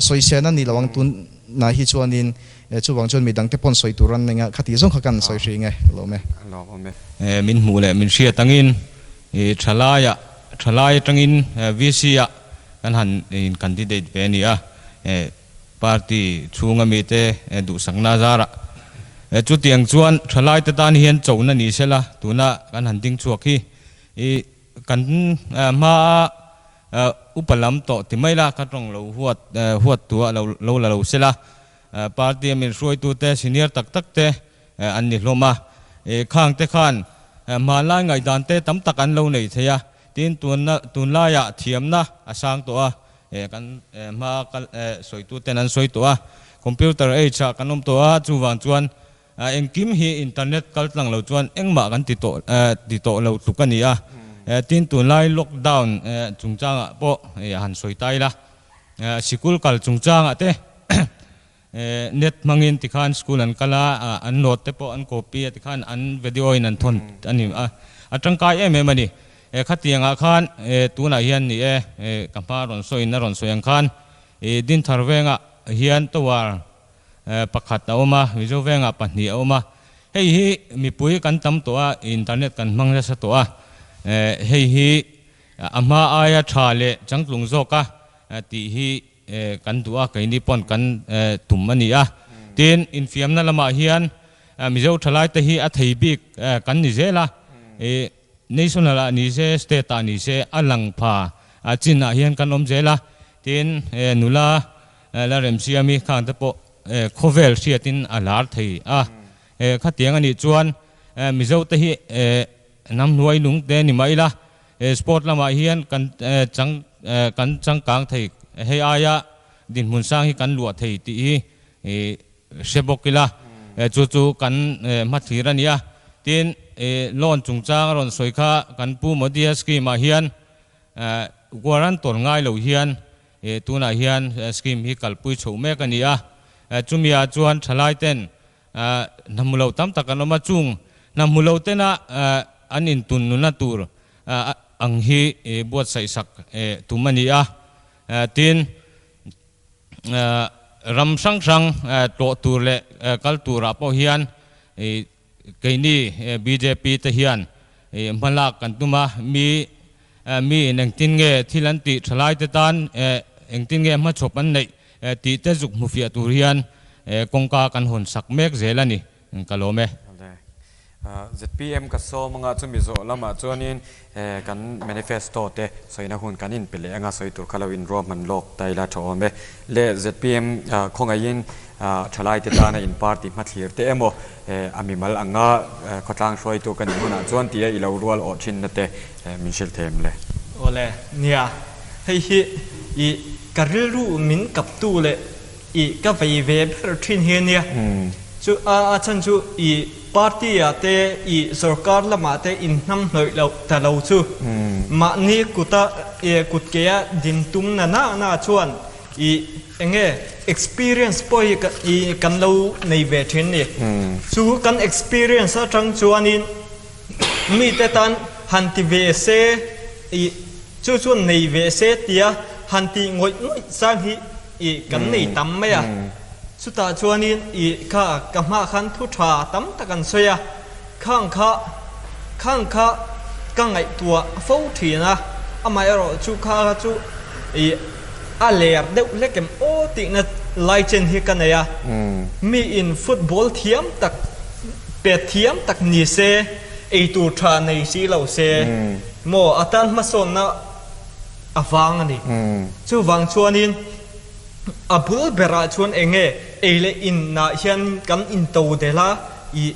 sawisena ni lo ang tunah hi chuanin chuvang chuan midang te pawn sawi tur an nei a, khati zawng kha kan sawi hrih nge ka lawm e. Lawm e. Min hmuh leh min hriat angin thalaiah thalai atangin VC ah kan han in candidate ve a ni a. Party chhunga mite duhsakna zarah chutiang chuan thalaite tan hian chona ni sela tuna kan han ding chhuak hi i kan hmaa upa lam tawh ti mai la ka tawng lo huat huat tua lo lo la lo sela party a min hruaitute senior tak tak te an ni hlawm a khang te khan hmanlai ngaihdan te tam tak an lo nei thei a tin tunna tunlaiah thiamna a sang tawh a. Kan hma kal sawitu ten an sawi tawh a, computer age ah kan awm tawh a, chuvang chuan engkim hi internet kal tlang lo chuan engmah kan ti tawh ti tawh lo tluk a ni a. Tin tunlai lockdown chungchangah pawh han sawi ta ila, sikul kal chungchangah te net hmangin tikhan school an kal a, an note te pawh an copy a tikhan an video in an thawn a ni a, a tangkai em em a ni. Khatiangah khan tunah hian ni e, ka hma rawn sawiin a rawn sawi ang khan Dinthar vengah hian tower pakhat a awm a, Mizo vengah pahnih a awm a, hei hi mipui kan tam tawh a, internet kan hmang nasa tawh a, hei hi a hma aia tha leh changtlung zawka tih hi Kan duh a, keini pawn kan tum a ni a. Tin, infiamna lamah hian Mizo thalai te hi a thei bik kan ni zel a, National ah ni se, State ah ni se a lang pha chin ah hian kan awm zel a, tin nula la remsiami khang te pawh khawvel hriatin a lar thei a, khatiang a nih chuan Mizo te hi hnam hnuai lung te ni mah ila sport lamah hian kan chang kan changkang thei hei aia dinhmun sang hi kan luah thei tih hi Hre bawk ila, chu chu kan hmathlir a nia. Tin, loan chungchang a rawn sawi kha kan Pu Modi-a scheme-ah hian guarantor ngai lo hian tunah hian scheme hi kalpui chhoh mek a ni a. Chumi-ah chuan thalaiten hna hmu lo tam tak an awm a, chung hna hmu lo tena an intun nuna tur ang hi buatsaih sak tum a ni a. Tin, Ram hrang hrang tlawh tur leh kal turah pawh hian keini bjp te hian hmalak kan tum a, mi miin engtin nge thil an tih thalai te tan engtin nge hmachhawp an neih tih te zuk hmufiah tur hian kawngka kan hawn sak mek zel a ni. Ka lawm e. ZPM ka sawm anga chumi zawh lamah chuanin kan manifesto te sawina hun kan inpe leh anga sawi tur kha lo inruahman lawk ta ila tha awm e. Le ZPM khawngaihin thalai te tana in party hmathlir te emaw a mimal anga khawtlang hruaitu ka nih hunah chuan tia i lo rual awh thinna te min hrilh thei em le? Awle, nia, hei hi i ka rilru min kaptu leh I ka vei ve ber thin hi ania. Chu a a chhan chu i party ah te i sorkar lamah te in hnam hnawih loh ta lo chu mahni kuta i kut ke a din tum na na na chuan i enge experience pawh hi i kan lo nei ve thin ni. Chu kan experience atang chuanin mite tan han ti ve se i chu chuan nei ve se tia han tih ngawih ngawih chang hi I kan nei tam mai a, chutah chuanin i kha ka hmah khan thu tha tam tak an sawi a, khang kha khang kha ka ngaihtuah fo thin a, amaherawh chu kha kha chu i a ler deuh hlek em aw tihna lai chen hi ka nei a, mi in football thiam tak pet thiam tak ni se, eitur tha nei si lo se maw atan hmasawnna a vang a ni. Chuvang chuanin a bul berah chuan eng nge ei leh inah hian kan into del a, ih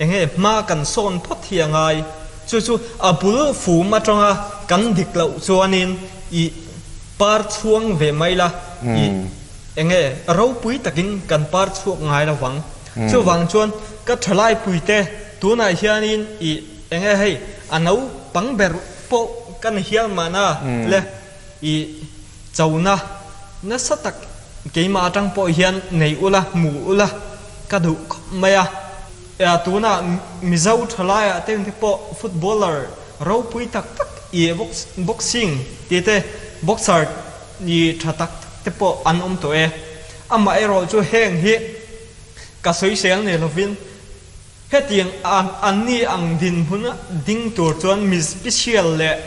eng nge hma kan sawn phawt hi a ngai. Chu chu a bul fum atanga kan dik loh chuanin ih par chhuang ve mai la, ih eng nge ropui takin kan par chhuak ngai lo vang. Chuvang chuan ka thalaipuite tunah hianin ih eng nge hei a naupang ber pawh kan hial mahna le i chona nasa tak keimah atang pawh hian nei ula hmu ula ka duh khawp mai a. Tunah Mizo thalaiah te te pawh footballer ropui tak tak i boxing tih te boxer i tha tak tak te pawh an awm tawh e. Amaherawh chu heng hi ka sawisel nei lovin Hetiang an ni ang dinhmun ding tur chuan mi special leh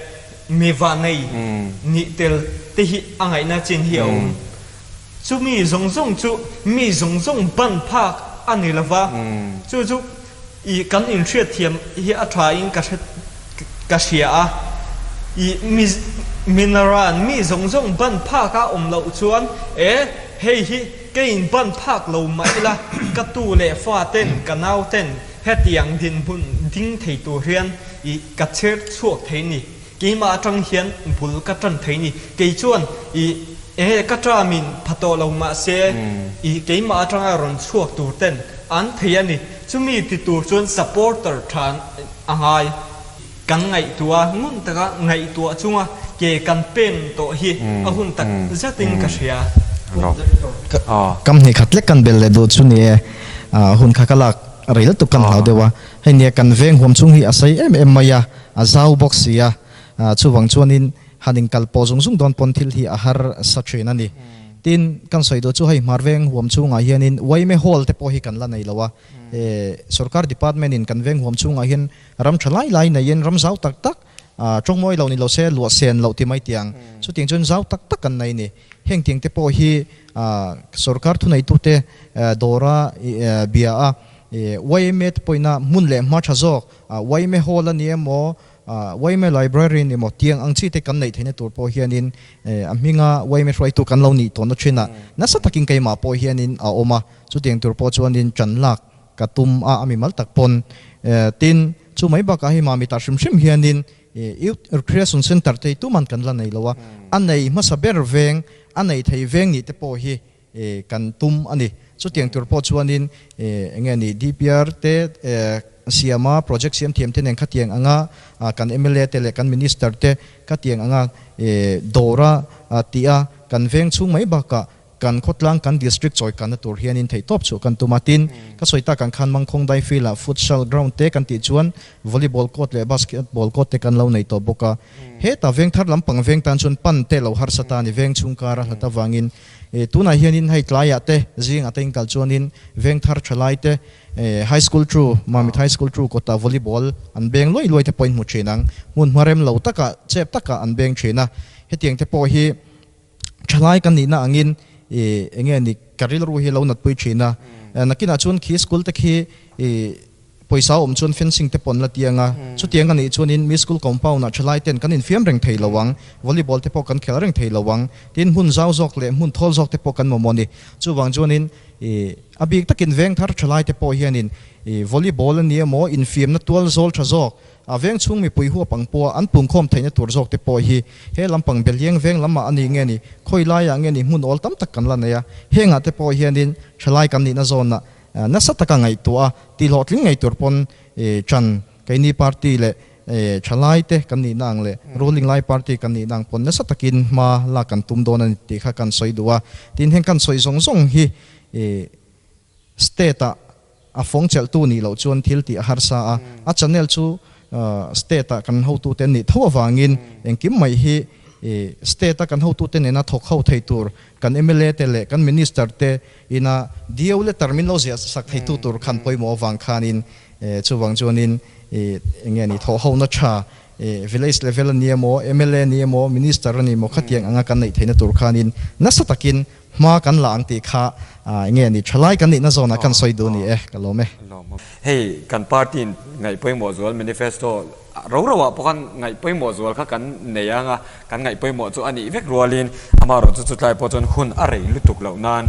mi vanei nih tel te hi a ngaihna chin hi a awm. Chu mi zawng zawng chu mi zawng zawng ban phak a ni lova, chu chu i kan inhriatthiam hi a tha in ka hre ka hria a. I mi minaran mi zawng zawng ban phak a awm loh chuan e hei hi Keiin ban phak lo mah ila, ka tu leh fa ten, ka nau ten hetiang dinhmun ding thei tur hian i ka chher chhuak thei ni. Keimah atang hian bul ka tan thei ni. Kei chuan i e ka ṭamin pha tawh lo mah se i keimah atanga rawn chhuak tur ten an thei a ni. Chumi ti tur chuan supporter ṭha a ngai. Kan ngaihtuah a, ngun taka ngaihtuah chunga ke kan pen tawh hi a hun tak zetin ka hria. Kam hnih khat lek kan bel leh duh chu ni e, hun kha ka lak rei lutuk kan hlau deuh a, hei nia kan veng huam chung hi a sei em em mai a, a zau bawk si a, chuvang chuanin han inkal pawh zung zung dawn pawn thil hi a har sa thin a ni. Tin, kan sawi duh chu hei hmar veng huam chungah hianin Uaime Hall te pawh hi kan la nei lo a, sorkar department in kan veng huam chungah hian Ram tha lai lai neiin ram zau tak tak, tawng mawi lo ni lo se, luah sen loh ti mai tiang. Chutiang chuan zau tak tak kan nei ni. Heng tiang te pawh hi sorkar thuneitute dawra bia a Yma te pawhina hmun leh hma tha zawk yma hall a ni emaw yma library a ni emaw tiang ang chi te kan neih theihna tur pawh hianin a hminga yma hruaitu kan lo nih tawhna thinah nasa takin keimah pawh hianin a awm a, chutiang tur pawh chuanin tan lak ka tum a, a mimal tak pawn. Tin, chu mai bakah hi Mami ta hrim hrim hianin Youth Recreation Centre te hi tuman kan la nei lo a, a nei hmasa ber veng, a nei thei veng nih te pawh hi kan tum a ni. Chutiang tur pawh chuanin enge ni DPR te siama project siam thiam te nen khatiang anga kan mla te leh kan minister te khatiang anga dawra tia kan veng chhung mai bakah Kan khawtlang kan district chawi kanna tur hianin theihtawp chhuah kan tum a, tin, ka sawi tak ang khan Mangkhawng Daifield ah futsal ground te kan tih chuan volleyball court leh basketball court te kan lo nei tawh bawk a. Heta veng thar lampang veng tan chuan pan te lo harsa ta a ni, veng chhung kar a hlat avangin. Tunah hianin hei tlaiah te zingah te inkal chuanin veng thar thalai te high school chu Mamit high school chu kawtah volleyball an beng luai luai te pawhin hmu thin ang. Hmun hmarem lo takah chep takah an beng thin a, hetiang te pawh hi Thalai kan nihna angin i enge ni ka rilru hi lo natpui thin a, nakinah chuan khi school te khi i pawisa awm chuan fencing te pawh an la tiang a, chutiang a nih chuanin mi school compound ah thalai ten kan infiam reng thei lo ang, volleyball te pawh kan khel reng thei lo ang, tin hmun zau zawk leh hmun thawl zawk te pawh kan mamawh a ni. Chuvang chuanin i a bik takin veng thar thalai te pawh hianin i volleyball a ni emaw infiamna tual zawl tha zawk A veng chhung mipui huap ang pawha an pungkhawm theihna tur zawk te pawh hi he lampang Belieng veng lamah a ni nge ni, khawi laiah nge ni hmun awl tam tak kan la nei a, hengah te pawh hianin thalai kan nihna zawnah nasa taka ngaihtuah a, tihhlawhtling ngei tur pawn ṭan keini party leh thalai te kan nihna ang leh ruling lai party kan nihna ang pawn nasa takin hma lak kan tum dawn a ni tih kha kan sawi duh a, tin heng kan sawi zawng zawng hi state ah A fawng chelhtu nih loh chuan thil tih a harsa a, a channel chu state ah kan hotute an nih tho avangin engkim mai hi state a kan hotute nena thawk ho thei tur kan mla te leh kan minister te ina dio letter min lo ziah sak theitu tur khan pawimawh avang khanin chuvang chuanin enge ni thawh hona tha village level a ni emaw mla a ni emaw minister a ni emaw khatiang anga kan neih theihna tur khanin nasa takin Hma kan la ang tih kha enge a ni? Thalai kan nihna zawnah kan sawi duh a ni e, ka lawm e. Hei kan party in ngaih pawimawh zual manifesto ro ro ah pawh khan ngaih pawimawh zual kha kan nei ang a, kan ngaih pawimawh chu a nih vek rualin amaherawh chu chutlai pawh chuan hun a rei lutuk loh nan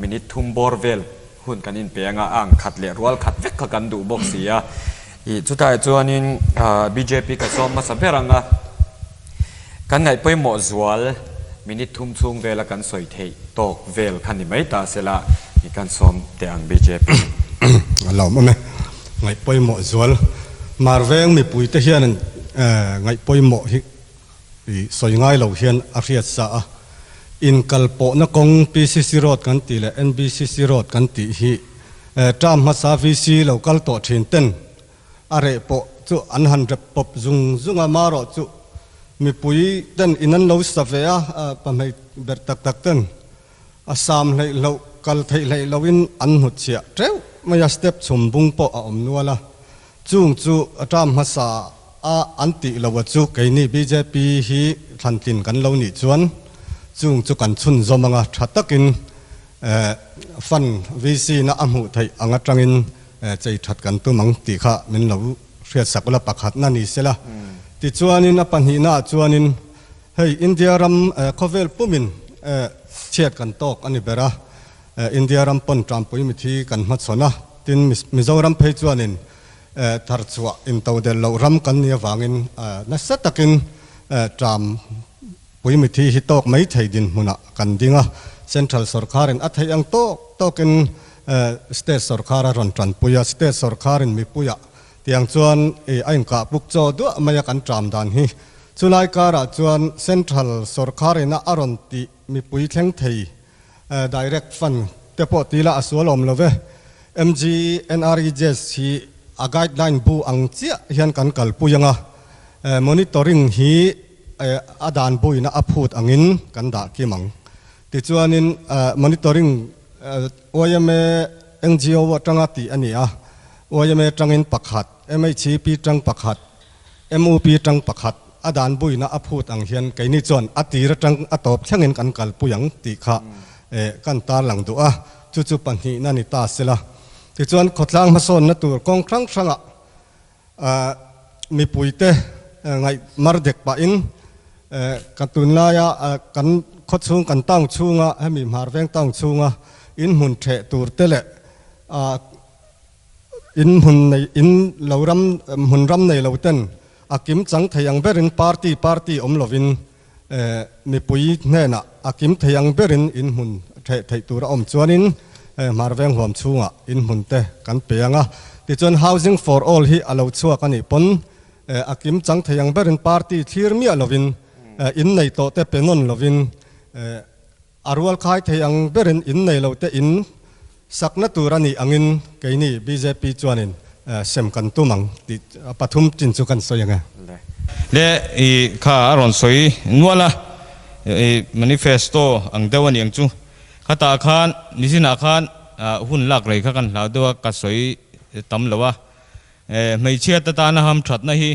minute thum bawr vel hun kan inpe ang a, a ang khat leh rual khat vek kha kan duh bawk si a. Ih chutah chuanin bjp ka sawm hmasa ber ang a. Kan ngaih pawimawh zual minute thum chhung vela kan sawi theih tawk vel kha ni mai ta sela i kan sawm teh ang bjp. A lawm awm e. Ngaih pawimawh zual Marveng mipui te hian ngaih pawimawh hi sawi ngai lo hian a hriat sa a. Inkalpawhna kawng PCC Road kan tih leh NBCC Road kan tih hi term hmasa VC lo kal tawh thin ten A reh pawh chu an han rep pawp zung zung a, marawh chu mipui ten in an lo sa ve a, pahmei ber tak tak ten a sam hleih loh, kal theih hleih lohin an hnutchhiah teuh mai a, step chhum bung pawh a awm nual a, chung chu a term hmasa a an tih loh a chu keini bjp hi thlantlin kan lo nih chuan chung chu kan chhunzawm anga tha takin fund VC na a hmuh theih ang atangin Chei that kan tum ang tih kha min lo hriat sak ula pakhatna ni sela. Tichuanin a pahnihna ah chuanin hei India ram khawvel pumin chhiat kan tawk a ni ber a, India ram pawn tanpui mithi kan hmachhawn a, tin Mizoram phei chuanin tharchhuah intodelh loh ram kan nih avangin nasa takin tanpui mithi hi tawk mai thei dinhmunah kan ding a, Central sawrkharin a theih ang tawk tawkin State sawrkar a rawn tanpui a, state sawrkarin mipuiah tiang chuan a inkah puk chaw duah mai a kan ṭam dan hi. Chulai karah chuan central sawrkarin a rawn tih mipui thleng thei direct fund te pawh ti ila a sual awm lo ve. MGNREGS hi a guideline bu ang chiah hian kan kalpui ang a, monitoring hi a dan buina a phut angin kan dah kim ang. Tichuanin monitoring Yma NGO atanga tih a ni a, yma tangin pakhat, MHCP tang pakhat, MUP tang pakhat a dan buina a phut ang hian keini chuan a tir atang a tawp thlengin kan kalpui ang tih kha kan tarlang duh a, chu chu pahnihna ni ta sela. Tichuan khawtlang hmasawnna tur kawng hrang hrangah mipuite ngaih mar dek pahin ka tunlaia kan khawchhung kan town chhunga hemi Hmarveng town chhunga in hmun theh tur te leh in hmun nei in lo ram hmun ram nei lo ten a kim chang thei ang berin party party awm lovin Mipui hnenah a kim thei ang berin in hmun theh theih tur a awm chuanin Hmarveng huam chhungah in hmun te kan pe ang a. Tichuan Housing for All hi a lo chhuak a nih pawn a kim chang thei ang berin party thlir miah lovin in nei tawh te pe nawn lovin a rual khai thei ang berin in nei lo te in sakna tur a nih angin keini bjp chuanin sem kan tum ang tih pathum chin chu kan sawi ang e. Le i kha a rawn sawi nual a, i manifesto ang deuh a ni ang chu. Khatah khan nizinah khan hun lak rei kha kan hlau deuh a, ka sawi tam lo a. Hmeichhia te tana hamthatna hi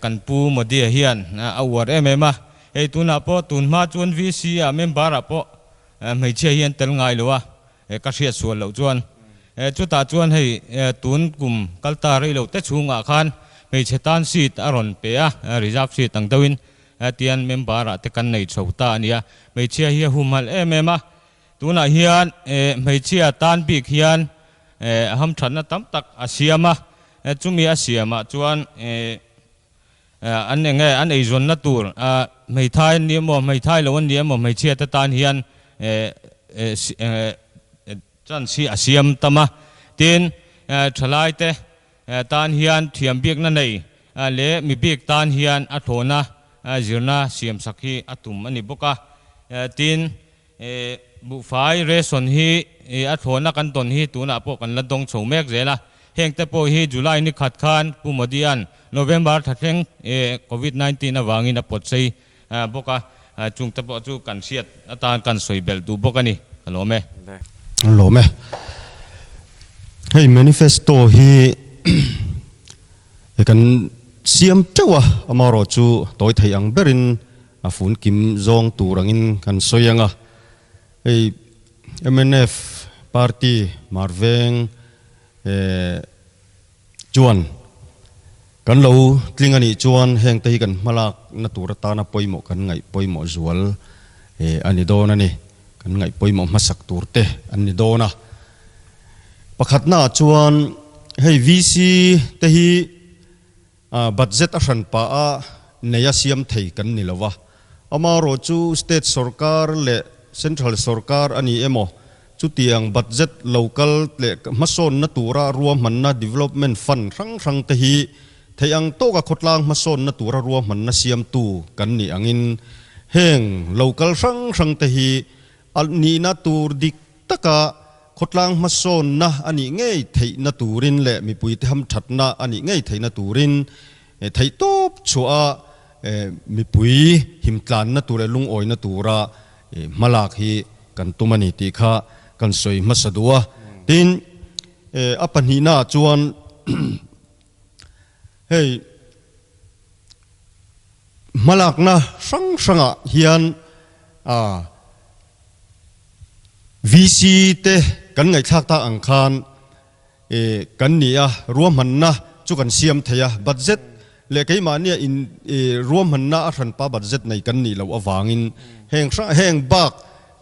kan Pu Modi-a hian a uar em em a. Hei tunah pawh tun hma chuan VC ah member ah pawh hmeichhia hi an tel ngai lo a, ka hriat sual loh chuan. Chutah chuan hei tun kum kal ta rei lo te chhungah khan hmeichhe tan seat a rawn pe a, reserve seat ang deuhin tian member ah te kan nei chho ta a nia. Hmeichhia hi a humhalh em em a, tunah hian hmeichhia tan bik hian hamthatna tam tak a siam a, chumi a siamah chuan An eng nge an eizawnna tur hmeithai an ni emaw hmeithai lo an ni emaw hmeichhia te tan hian chance hi a siam tam a. Tin, thalai te tan hian thiam bikna nei leh mi bik tan hian a thlawhna zirna siamsak hi a tum a ni bawk a. Tin, Buhfai ration hi a thlawhna kan tawn hi tunah pawh kan la dawng chho mek zel a. Heng te pawh hi July ni khat khan Pu Modi-a'n November thla thleng Covid 19 avangin a pawt sei bawk a, chung te pawh chu kan hriat atan kan sawi belh duh bawk a ni. Ka lawm e. Ka lawm e. Hei manifesto hi kan siam teuh a, amaherawhchu tawi thei ang berin A fun kim zawng tur angin kan sawi ang a, hei mnf party Marveng chuan kan lo tling a nih chuan heng te hi kan hmalak na tur atana pawimawh kan ngaih pawimawh zual a ni dawn a ni. Kan ngaih pawimawh hmasak tur te an ni dawn a. Pakhatna ah chuan hei VC te hi Budget a hran pah a nei a siam thei kan ni lo a, amaherawh chu state sorkar leh central sorkar a ni emaw chutiang budget local leh hmasawnna tura ruahmanna development fund hrang hrang te hi theih ang tawka khawtlang hmasawnna tura ruahmanna siamtu kan nih angin heng local hrang hrang te hi a nihna tur dik taka khawtlang hmasawnna a nih ngei theihna turin leh mipuite hamthatna a nih ngei theihna turin theihtawp chhuah a mipui himtlanna tur leh lungawina tura hmalak hi kan tum a ni tih kha kan sawi hmasa duh a. Tin, a pahnihnaah chuan hei hmalakna hrang hrangah hian VC te kan ngaihthlak tak ang khan kan ni a, ruahmanna chu kan siam thei a, budget leh keimahnia in ruahmanna a hranpa budget nei kan nih loh avangin heng hrang heng bak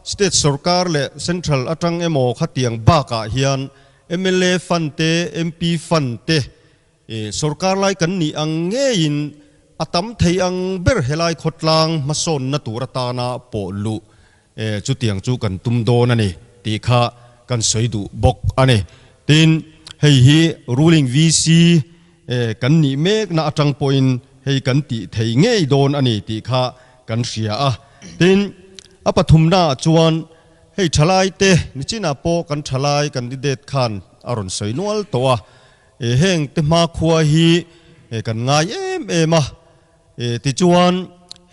state sorkar leh central atang emaw khatiang bakah hian mla fund te MP fund te Sorkar lai kan nih ang ngeiin a tam thei ang ber helai khawtlang hmasawnna tur atana pawh luh chutiang chu kan tum dawn a ni tih kha kan sawi duh bawk a ni. Tin, hei hi ruling VC kan nih mekna atang pawhin hei kan tih thei ngei dawn a ni tih kha kan hria a. Tin, a pathumnaah chuan hei thalaite nichinah pawh kan thalai candidate khan a rawn sawi nual tawh a. Heng te hmakhua hi kan ngai em em a, tichuan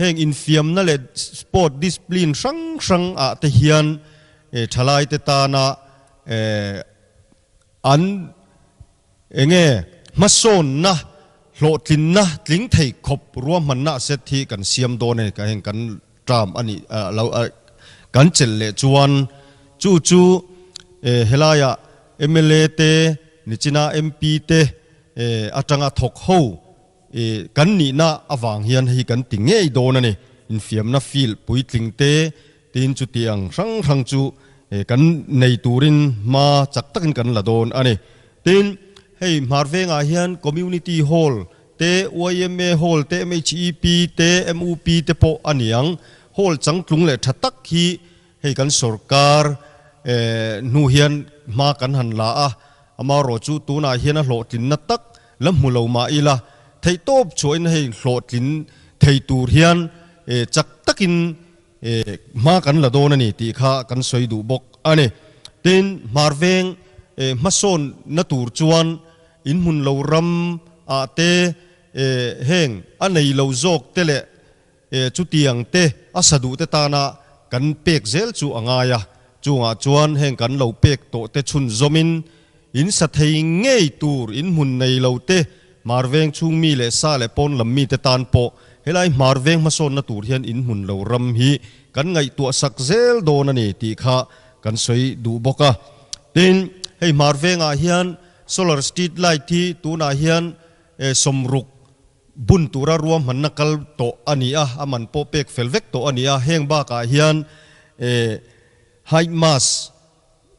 heng infiamna leh sport discipline hrang hrang ah te hian thalai te tana an enge hmasawnna hlawhtlinna tling thei khawp ruahmanna set hi kan siam dawn a ni, heng kan term a nih lo kan chelh leh chuan chu chu helaiah. mla te nichina MP te atanga thawk ho kan nihna avang hian hei kan ti ngei dawn a ni. Infiamna field puitling te tin chutiang hrang hrang chu kan nei turin hma chak takin kan la dawn a ni. Tin, hei hmar vengah hian Community Hall te, yma Hall te, MHEP te, MUP te pawh a ni ang. Hall changtlung leh tha tak hi hei kan sorkar hnu hian hma kan han la a, amaherawh chu tunah hian a hlawhtlinna tak la hmu lo mah ila, theihtawp chhuahin hei hlawhtlin thei tur hian chak takin Hma kan la dawn a ni tih kha kan sawi duh bawk a ni. Tin, hmar veng hmasawn na tur chuan in hmun lo ram ah te heng a nei lo zawk te leh chutiang te a sa duh te tana kan pek zel chu a ngai a. Chungah chuan heng kan lo pek tawh te chhunzawmin in sa thei ngei tur in hmun nei lo te Hmar veng chhung mi leh sa leh pawn lam mite tan pawh helai hmar veng hmasawnna tur hian in hmun lo ram hi kan ngaihtuah sak zel dawn a ni tih kha kan sawi duh bawk a. Tin, hei hmar vengah hian solar street light hi tunah hian 60 bun tura ruahmanna kal tawh a ni a, a man pawh pek fel vek tawh a ni a. Heng bakah hian high mast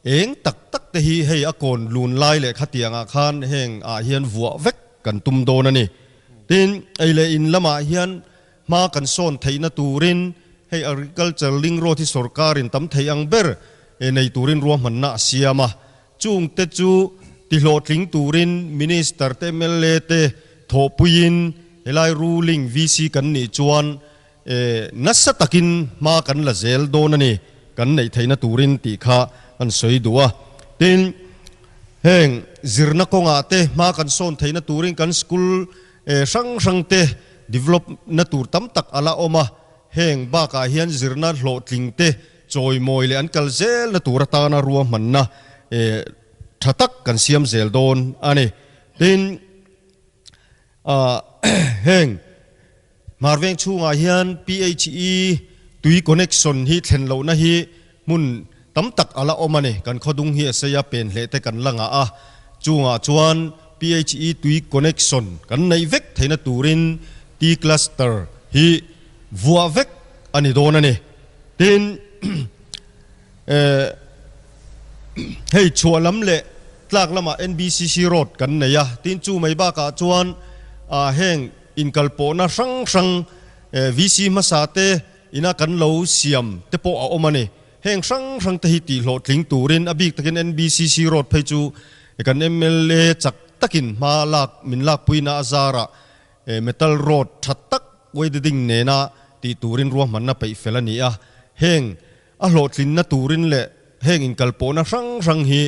Eng tak tak te hi hei a kawn lun lai leh khatiangah khan heng ah hian vuah vek kan tum dawn a ni. Tin, ei leh in lamah hian hma kan sawn theihna turin hei Agriculture Link Road hi sorkarin tam thei ang ber nei turin ruahmanna a siam a. Chung te chu tihlawhtling turin Minister te mla te thawhpuiin helai ruling VC kan nih chuan Nasa takin hma kan la zel dawn a ni, kan neih theihna turin tih kha kan sawi duh a. Tin, heng zirna kawngah te hma kan sawn theihna turin kan school hrang hrang te develop na tur tam tak a la awm a. Heng bakah hian zirna hlawhtling te chawimawi leh an kal zelna tur atana ruahmanna tha tak kan siam zel dawn a ni. Tin, heng Hmar veng chhungah hian PHE tui connection hi thlen lohna hi hmun tam tak a la awm a ni. Kan khawdung hi a sei a, pen hleh te kan la ngah a. Chungah chuan PHE tui connection kan neih vek theihna turin T cluster hi vuah vek a ni dawn a ni. Tin, hei chhuah lam leh tlak lamah NBCC road kan nei a. Tin, chu mai bakah chuan heng Inkalpawhna hrang hrang VC hmasa te ina kan lo siam te pawh a awm a ni. Heng hrang hrang te hi tihhlawhtling turin a bik takin NBCC road phei chu kan mla chak takin hma lak min lakpuina a zarah metal road tha tak weiding nena tih turin ruahmanna peih fel a ni a. Heng a hlawhtlinna turin leh heng inkalpawhna hrang hrang hi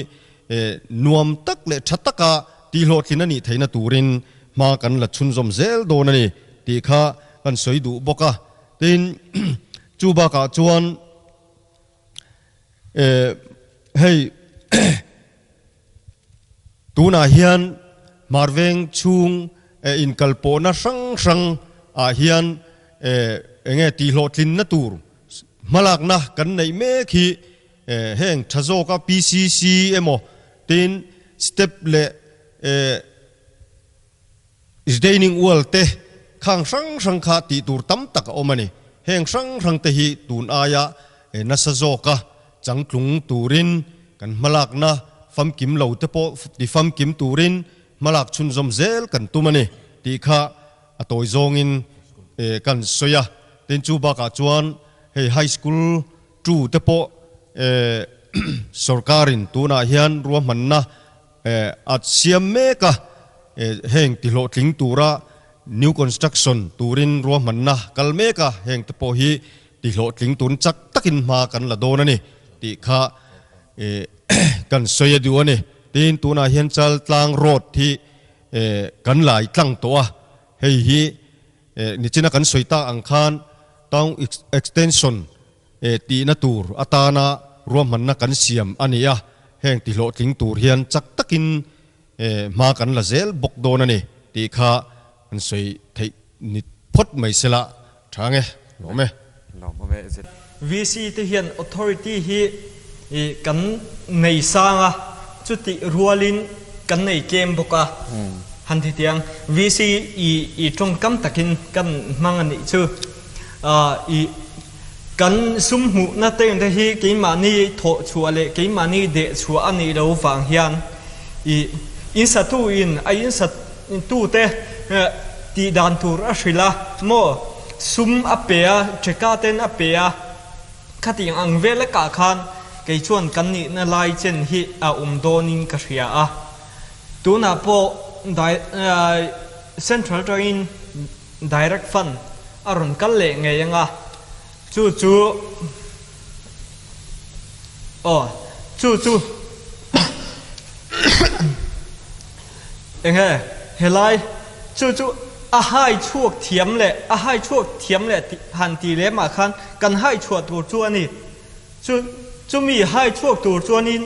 nuam tak leh tha taka tihhlawhtlin a nih theihna turin hma kan la chhunzawm zel dawn a ni tih kha kan sawi duh bawk a. Tin, chu bakah chuan hei tunah hian Hmarveng chhung inkalpawhna hrang hrang ah hian enge tihhlawhtlinna tur Hmalakna kan neih mek hi heng tha zawka PCC emaw tin step leh retaining wall te khang hrang hrang kha tih tur tam tak a awm a ni. Heng hrang hrang te hi tun aia nasa zawka changtlung turin kan hmalakna famkim lo te pawh ti famkim turin hmalak chhunzawm zel kan tum a ni tih kha a tawi zawngin kan sawi a, tin chu bakah chuan hei high school tu te pawh sorkarin tunah hian ruahmanna a siam mek a, heng tihlawhtling tura new construction turin ruahmanna kal mek a, heng te pawh hi tihlawhtling tun chak takin hma kan la dawn a ni tih kha kan sawi a duh a ni. Tin tunah hian Chaltlang road hi Kan lai tlang tawh a, hei hi nichina kan sawi tak ang khan town extension tihna tur atana ruahmanna kan siam a ni a, heng tihlawhtling tur hian chak takin hma kan la zel bawk dawn a ni tih kha kan sawi theih ni phawt mai sela tha nge lawm e. VC te hian authority hi kan nei sang a. chutih rualin kan nei tlem bawk a. Han ti tiang VC i i tawngkam takin kan hmang a nih chu. I kan sum hmuhna teng te hi keimahni thawh chhuah leh keimahni deh chhuah a nih lo vang hian i insatu in a insatute tih dan tur a hrilh a maw sum a pe a, cheka ten a pe a. Khatiang ang vel lekah khan kei chuan kan nihna lai chen hi a awm dawnin ka hria a. Tunah pawh Central atangin Direct Fund a rawn kal leh ngei ang a, chu chu aw chu chu enge helai chu chu a hai chhuak thiam leh a hai chhuak thiam leh tih han tih lem ah khan kan hai chhuah tur chu a ni. Chu chumi hai chhuak tur chuanin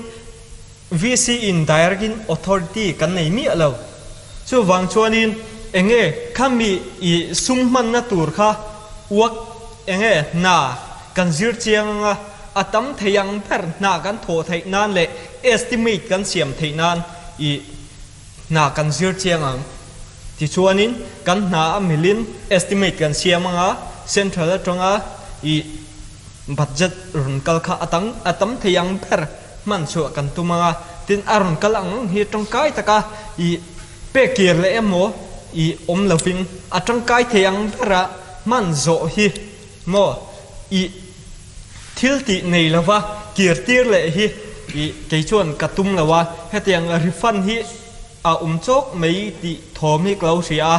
VC in direct in authority kan nei miah lo. Chuvang chuanin enge khami i sum hmanna tur kha uak enge hna kan zir chiang anga a tam thei ang ber hna kan thawh theih nan leh estimate kan siam theih nan i hna kan zir chiang ang. Tichuanin kan hna a milin estimate kan siam anga central atanga i budget rawn kal kha a tang a tam thei ang ber hman chhuah kan tum anga tin a rawn kal ang ang hi tangkai taka i pek kir leh emaw i awm lovin a tangkai thei ang bera hman zawh hi maw i thil tih nei lova kir tir leh hi i kei chuan ka tum lo a, hetiang refund hi a awm chawk mai tih thawm hi ka lo hria a,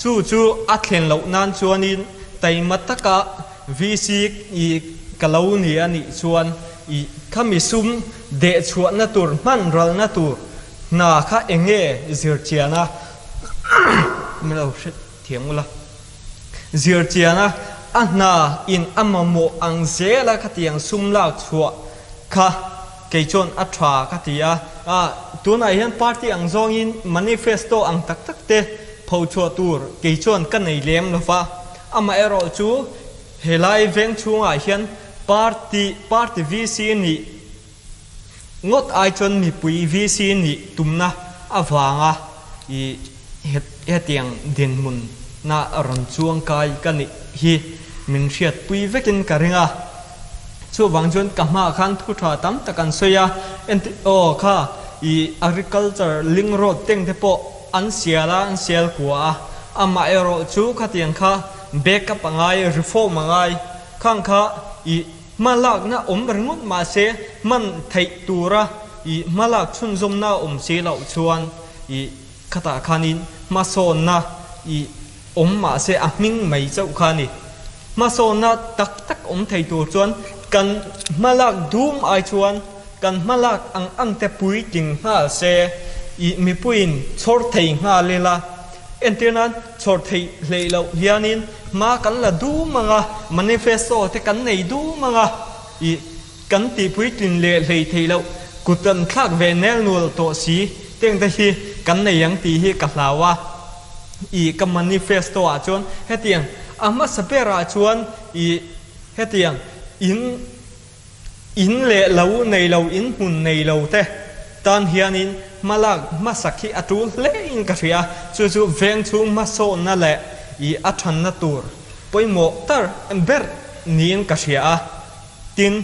chu chu a thlen loh nan chuanin taima taka VC i ka lo ni a nih chuan i khami sum deh chhuahna tur hman ralna tur hna kha eng nge zirchian a min lo hre thiam ula. Zirchian a, a hna in a mamawh ang zel a khatiang sum lak chhuah kha kei chuan a tha ka ti a. Tunah hian party ang zawngin manifesto ang tak tak te pho chhuah tur kei chuan ka nei lem lo va, amaherawh chu helai veng chhungah hian party party VC nih Ngawt ai chuan mipui VC nih tumna avanga i hetiang dinhmun na rawn chuang kai ka nih hi min hriatpui vekin ka ring a. Chuvang chuan ka hmaah khan thu tha tam tak an sawi a, enti aw kha i agriculture link road teng te pawh an sial a, an sial kua a, amaherawh chu khatiang kha back up a ngai, reform a ngai, khang kha i Hmalakna awm ringawt mahse hman theih tura i hmalak chhunzawmna awm si loh chuan i khatah khanin hmasawnna i awm mahse a hming mai chauh kha a ni. Hmasawnna tak tak awm thei tur chuan kan hmalak dum ai chuan kan hmalak ang ang te puitling nghal se i mipuiin chhawr thei nghal ila. Entir nan chhawr theih hleih loh hianin hma kan la dum ang a, manifesto te kan nei dum ang a, ih kan tihpuitlin leh hlei theih loh kut an thlak ve nel nual tawh si teng te hi kan nei ang tih hi ka hlau a, ih ka manifesto ah chuan hetiang a hmasa berah chuan ih hetiang in In leh lo nei lo, in hmun nei lo te tan hianin hmalak hmasak hi a tul hle in ka hria. Chu chu veng chhung hmasawnna leh i a thanna tur pawimawh tar ber niin ka hria a. Tin,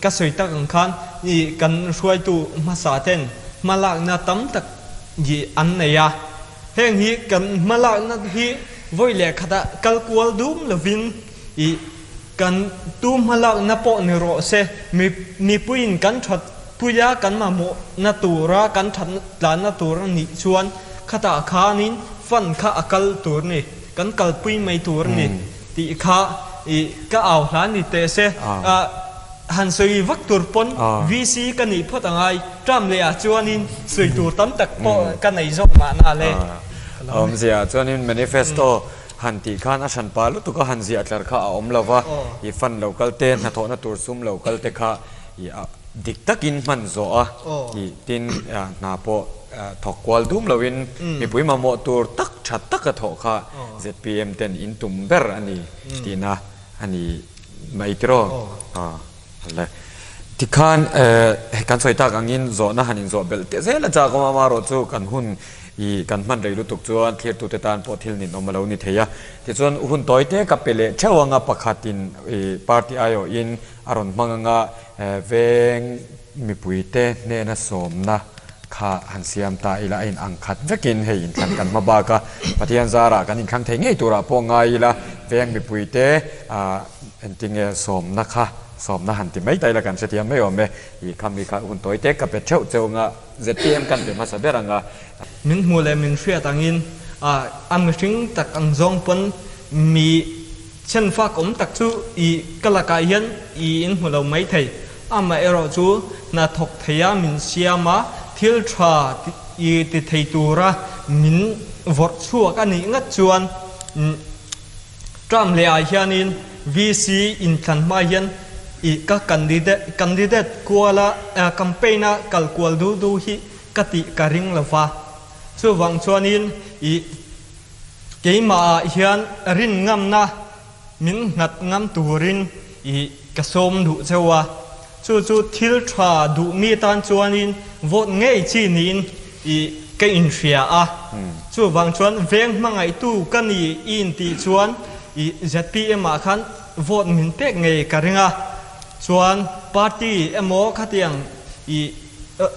ka sawi tak ang khan i kan hruaitu hmasa ten hmalakna tam tak i an nei a. Heng hi kan hmalakna hi vawi leh khatah kal kual dum lovin i Kan tu hmalakna pawh ni rawh se, mipuiin kan that puia kan mamawhna tura kan that tlanna tur a nih chuan khatah khanin fund kha a kal tur a ni, kan kalpui mai tur a ni tih kha ka au hla ni teh se. Han sawi vak tur pawn VC ka nih phawt a ngai, term leh ah chuanin sawi tur tam tak pawh ka nei zawk mahna le. Awmzia chuanin manifesto Han tih khan a hran pa lutuk a han ziah tlar kha a awm lo va, i fan lo kal te, hnathawhna tur sum lo kal te kha i dik takin hman zawh a, i tin hna pawh thawk kual dum loin mipui mamawh tur tak tha taka thawh kha zpm ten in tum ber a ni tihna a ni mai tiraw? Le. Tikhan kan sawi tak angin zawhna han inzawh belh teh zel a chak awm a, amaherawhchu kan hun i kan hman rei lutuk chuan thlirtute tan pawh thil ninawm a lo ni thei a. Tichuan hun tawi te ka pe leh theuh anga pakhatin i party aiawhin a rawn hmang anga veng mipuite hnena sawmna kha han siam ta ila a in ang khat vekin hei inthlan kan hma bak a, Pathian zarah kan inthlang thei ngei turah pawh ngai ila veng mipuite engtinge sawmna kha sawmna han ti mai ta ila kan hrethiam mai awm e, i kha mi kha hun tawi te ka pe theuh cheu anga zpm kan pe hmasa ber anga. Min hmuh leh min hriat angin a mihring tak ang zawng pawn mi Chhenfak awm tak chu i ka lakah hian i inhmu lo mai thei. Amaherawh chu hna thawk theia min siam a, thil tha i ti thei tura min vawrh chhuak a nih ngat chuan term leh ah hianin VC inthlan hma hian i ka candidate kuala campaign a kal kual du du hi ka tih ka ring lo va. Chuvang chuanin i. Keimah ah hian rin ngamna min nghat ngam turin i ka sawm duh cheu a, chu chu thil tha duh mi tan chuanin vote ngei chi niin i ka inhria a. Chuvang chuan veng hmangaihtu ka ni i intih chuan i zpm ah khan vote min pek ngei ka ring a, chuan party emaw khatiang i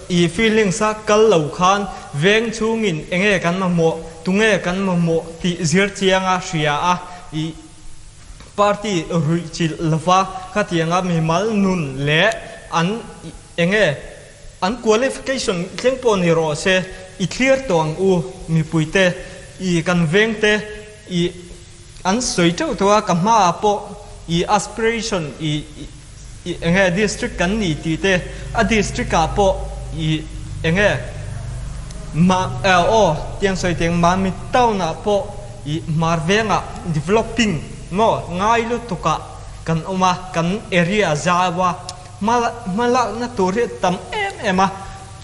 I feelings a kal lo khan veng chhungin enge kan mamawh, tunge kan mamawh tih zir chiang a hria a, i party ruih chilh lova khatianga mimal nun leh an enge an qualification thleng pawh ni rawh se, i thlir tawh ang u mipuite, i kan vengte i an sawi teuh teuh a, ka hmaah pawh i aspiration i i enge district kan ni tih te a district ah pawh i enge ma aw tiang sawi teng Mamit town ah pawh i hmar veng ah developing maw ngai lutuk ah kan awm a kan area zau a hma hma lakna tur hi a tam em em a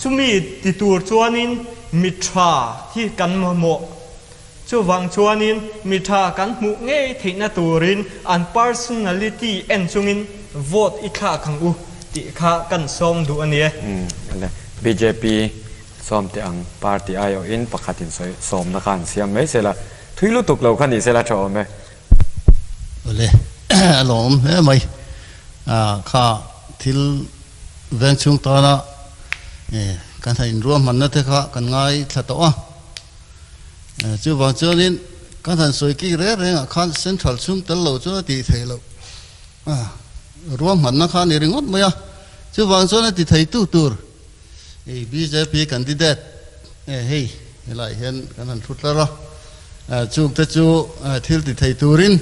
chumi ti tur chuanin mi tha hi kan mamawh. Chuvang chuanin mi tha kan hmuh ngei theihna turin an personality en chungin vote i thlak ang u tih kha kan sawm duh a ni e. Umm bjp sawm teh ang party aiawhin pakhatin sawi sawmna kha an siam mai sela thui lutuk lo kha ni sela tha awm e. Awle a lawm hle mai kha thil veng chhung tana kan han inruahmanna te kha kan ngaithla tawh a. Chuvang chuanin kan han sawi kik reng rengah khan Central chhung tel lo chuan a tih theih loh ruahmanna kha a ni ringawt mai a. Chuvang chuan a ti theitu tur bjp candidate hei helaiah hian kan han thu tlar a, chungte chu thil ti thei turin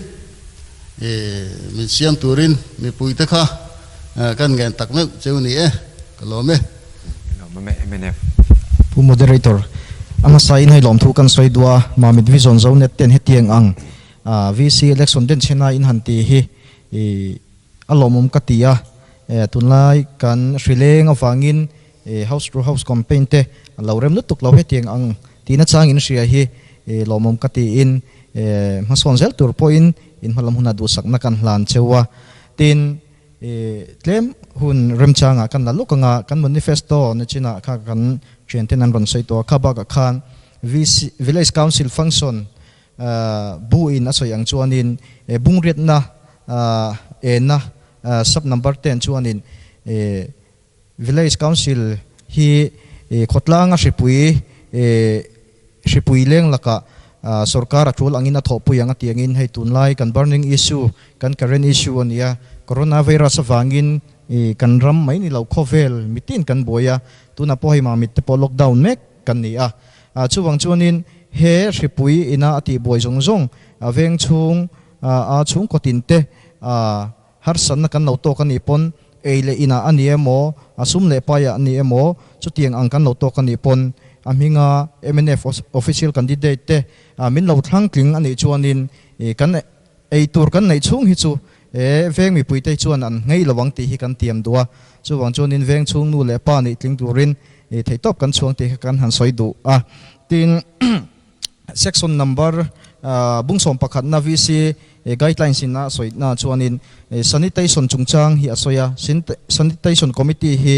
min siam turin mipuite kha kan ngen tak meuh cheu ni e, ka lawm e. Pu Moderator, a hmasa in hei lawmthu kan sawi duh a, Mamit Vision Zonet ten hetiang ang VC election den chhena in han ti hi a lawmawm ka ti a, tunlai kan hrileng avangin house to house campaign te a lo rem lutuk lo hetiang ang tihna chang in hria hi lawmawm ka tiin hmasawn zel tur pawhin in hmalam hunah duhsakna kan hlan cheu a, tin. Tlem hun remchangah kan la lawk anga kan manifesto na chinah kha kan thianten an rawn sawi tawh a, kha bakah khan VC Village Council function bu in a sawi ang chuanin bungriatna enna sub number ten chuanin Village Council hi khawtlanga hripui hripui leng lakah sorkar a tul angin a thawhpui ang a tih angin hei tunlai kan burning issue, kan current issue a ni a, coronavirus avangin kan ram mai ni lo khawvel mitin kan buai a, tunah pawh hei mamit te pawh lockdown mek kan ni a. Chuvang chuanin he hripui ina a tihbuai zawng zawng veng chhung a chhungkaw tin te Harsatna kan lo tawk a nih pawn, ei leh inah a ni emaw, a sum leh paiah a ni emaw, chutiang ang kan lo tawk a nih pawn, a hminga mnf official candidate te min lo thlang tling a nih chuanin kan ei tur kan neih chhung hi chu he veng mipuite chuan an nghei lo ang tih hi kan tiam duh a. Chuvang chuanin veng chhung nu leh pa nih tling turin theihtawp kan chhuang tih kha kan han sawi duh a. Tin, section number. Bung 11na VC guidelines in a sawi na chuanin sanitation chungchang hi a sawi a, sanitation committee hi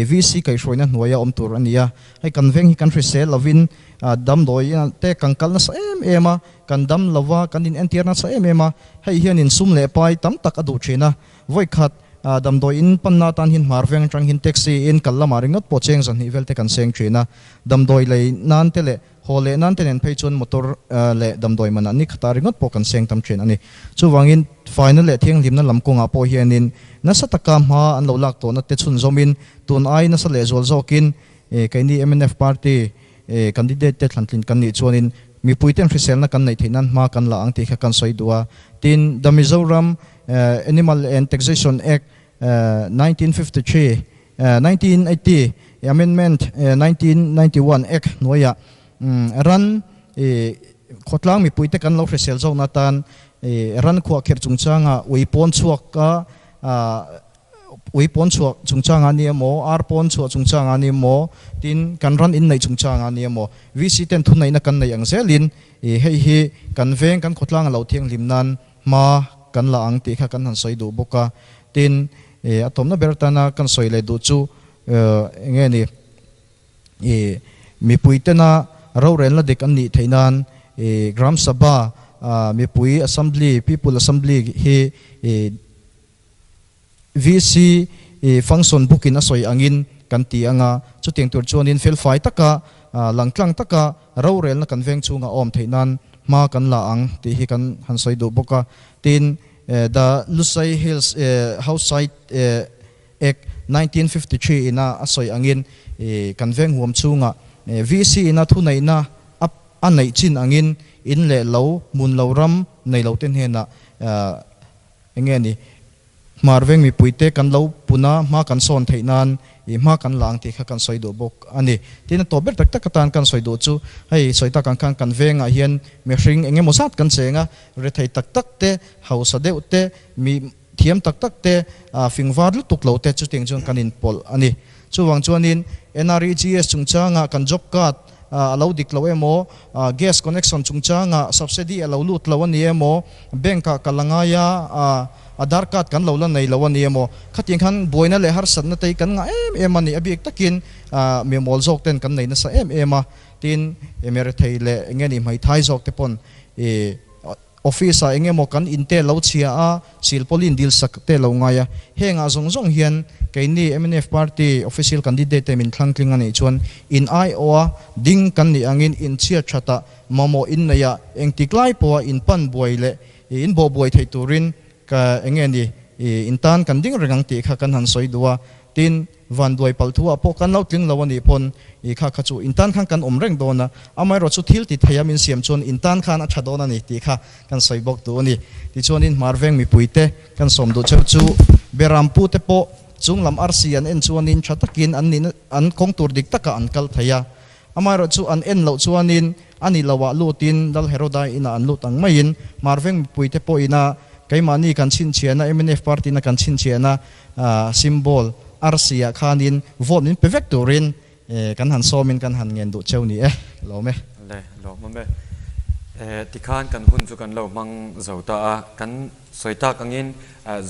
VC kaihhruaina hnuaia awm tur a ni a, hei kan veng hi kan hrisel lovin damdawi te kan kal nasa em em a, kan dam lova kan in entir nasa em em a, hei hianin sum leh pai tam tak a duh thin a, vawikhat damdawi in panna atan hian hmar veng atang hian taxi in kal lamah ringawt pawh cheng 200 vel te kan seng thin a, damdawi lei nan te leh Haw leh nan te nen phei chuan motor leh damdawi manah ni khata ringawt pawh kan seng tam thin a ni. Chuvangin faina leh thianghlimna lam kawngah pawh hianin nasa taka hma an lo lak tawhna te chhunzawmin tun ai nasa leh zual zawkin keini mnf party candidate te thlantlin kan nih chuanin mipuiten hriselna kan neih theih nan hma kan la ang tih kha kan sawi duh a. Tin, The Mizoram Animal and Taxation Act 1953 1980 Amendment 1991 Act hnuaiah ran khawtlang mipuite kan lo hrisel zawkna atan ran khuahkhirh chungchanga ui pawn chhuak a ui pawn chhuah chungchanga ni emaw ar pawn chhuah chungchanga ni emaw tin kan ran inneih chungchanga ni emaw VC ten thuneihna kan neih ang zelin hei hi kan veng kan khawtlang a lo thianghlim nan hma kan la ang tih kha kan han sawi duh bawk a, tin a tawmna ber atana kan sawi leh duh chu eng nge ni i mipui tena rorelna dik an nih theih nan i Gram Sabha mipui Assembly, People Assembly, hi i VC function book in a sawi angin kan ti ang a, chutiang tur chuanin felfai taka langtlang taka rorelna kan veng chhunga awm theih nan hma kan la ang tih hi kan han sawi duh bawk a. Tin, The Lusai Hills House Site Act 1953 ina a sawi angin kan veng huam chhunga VC ina thuneihna a neih chin angin in leh lo hmun lo ram nei lo te hnenah Eng nge ni? Hmar veng mipuite kan lo pun a, hma kan sawn theih nan i hma kan la ang tih kha kan sawi duh bawk a ni. Tin, a tawp ber tak tak atan kan sawi duh chu, hei sawi tak ang khan kan vengah hian mihring eng emaw zat kan cheng a, rethei tak tak te, hausa deuh te, mi thiam tak tak te, fing var lutuk lo te chutiang chuan kan inpawlh a ni. Chuvang chuanin NREGS chungchanga kan job card a lo dik lo emaw, gas connection chungchanga subsidy a lo lut lo a ni emaw, bank ah kal a ngai a, Aadhaar card kan lo la nei lo a ni emaw, khatiang khan buaina leh harsatna te hi kan ngah em em a ni. A bik takin mimawl zawk ten kan nei nasa em em a, tin merethei leh enge ni hmeithai zawk te pawn i Office ah eng emaw kan in te lo chhia a, silpawlin dil sak te lo ngai a. Heng ah zawng zawng hian keini mnf party official candidate te min thlang tling a nih chuan in aiawh a ding kan nih angin in chhiat that ah mamawh in neih ah engtik lai pawh a in pan buai leh in bawh buai theih turin ka eng nge ni in tan kan ding reng ang tih kha kan han sawi duh a. Tin, Vanduai palh thu ah pawh kan lo tling lo a nih pawn i kha kha chu in tan khan kan awm reng dawn a, amaherawh chu thil ti thei a min siam chuan in tan khan a tha dawn a ni tih kha kan sawi bawk duh a ni. Tichuanin Hmar veng mipui te kan sawm duh cheu chu Berampu te pawh chung lam arsi an en chuanin tha takin an nihna an kawng tur dik takah an kal thei a, amaherawh chu an en loh chuanin a ni loah lutin Lal Heroda inah an lut ang maiin Hmar veng mipui te pawh ina keimahni kan chhinchhiahna mnf party ina kan chhinchhiahna Symbol, arsi ah khanin vote min pe vek turin kan han sawmin kan han ngen duh cheu ni e, lawm e. Le, lawmawm e. Tikhan kan hun chu kan lo hmang zo ta a, kan sawi tak angin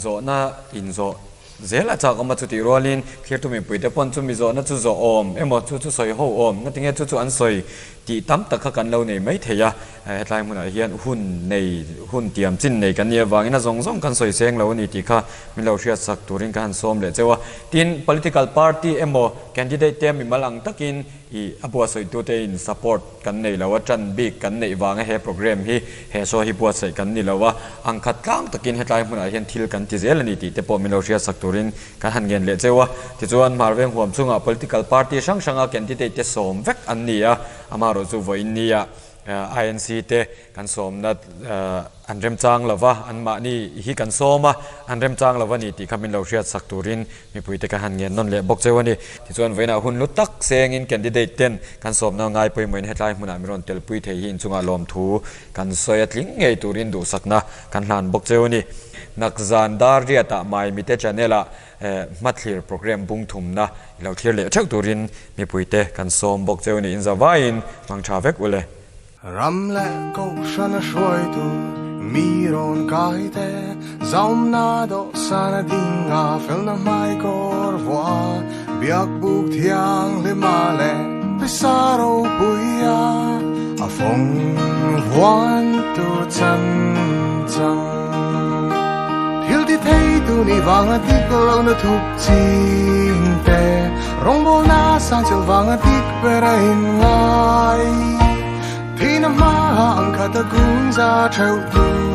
zawhna inzawh zel a chak awm a, chutih rualin thirtu mipuite pawn chumi zawhna chu zawh awm emaw chu chu sawi ho awm, ngatinge chu chu an sawi Tih tam tak kha kan lo nei mai thei a, hetlai hmunah hian hun nei, hun tiam chin nei kan nih avangin a zawng zawng kan sawi seng lo a ni tih kha min lo hriatsak turin ka han sawm leh cheu a. Tin, political party emaw candidate te mimal ang takin i a buatsawihtute in support kan nei lo a, tan bik kan neih vanga he program hi, he show hi buatsaih kan ni lo a, ang khat tlang takin hetlai hmunah hian thil kan ti zel a ni tih te pawh min lo hriatsak turin Kan han ngen leh cheu a, tichuan Hmarveng huam chungah political party hrang hranga candidate te sawm vek an ni a, amaherawh chu vawiin nia INC te kan sawmna an remchang lo va, anmahni hi kan sawm a, an remchang lo va ni tih kha min lo hriatsak turin mipuite kan han ngen nawn leh bawk cheu a ni. Tichuan vawiinah hun lu tak sengin candidate ten kan sawmna ngai pawimawhin hetlai hmunah min rawn telpui thei hi inchungah lawmthu kan sawi a tling ngei turin duhsakna kan hlan bawk cheu a ni. Nakzan dar riatah Maimite channel-ah hmathlir program bung thumna i lo thlir leh theuh turin mipuite kan sawm bawk cheu niin zavaiin hmang tha vek ule. Ram leh kohhran a hruaitu mi rawn kai te, zaumna dawhsan a ding a, felna hmaikawr vuah a, biak buk thianghlima leh pisa ropui a, a fawng vuan tu chan chang. Thil ti thei tu ni vanga dik lohna thup ching te, rawngbawlna sang chel vanga dik ber a inngai. Thihna hmaah ang khat a kun za theuh tu.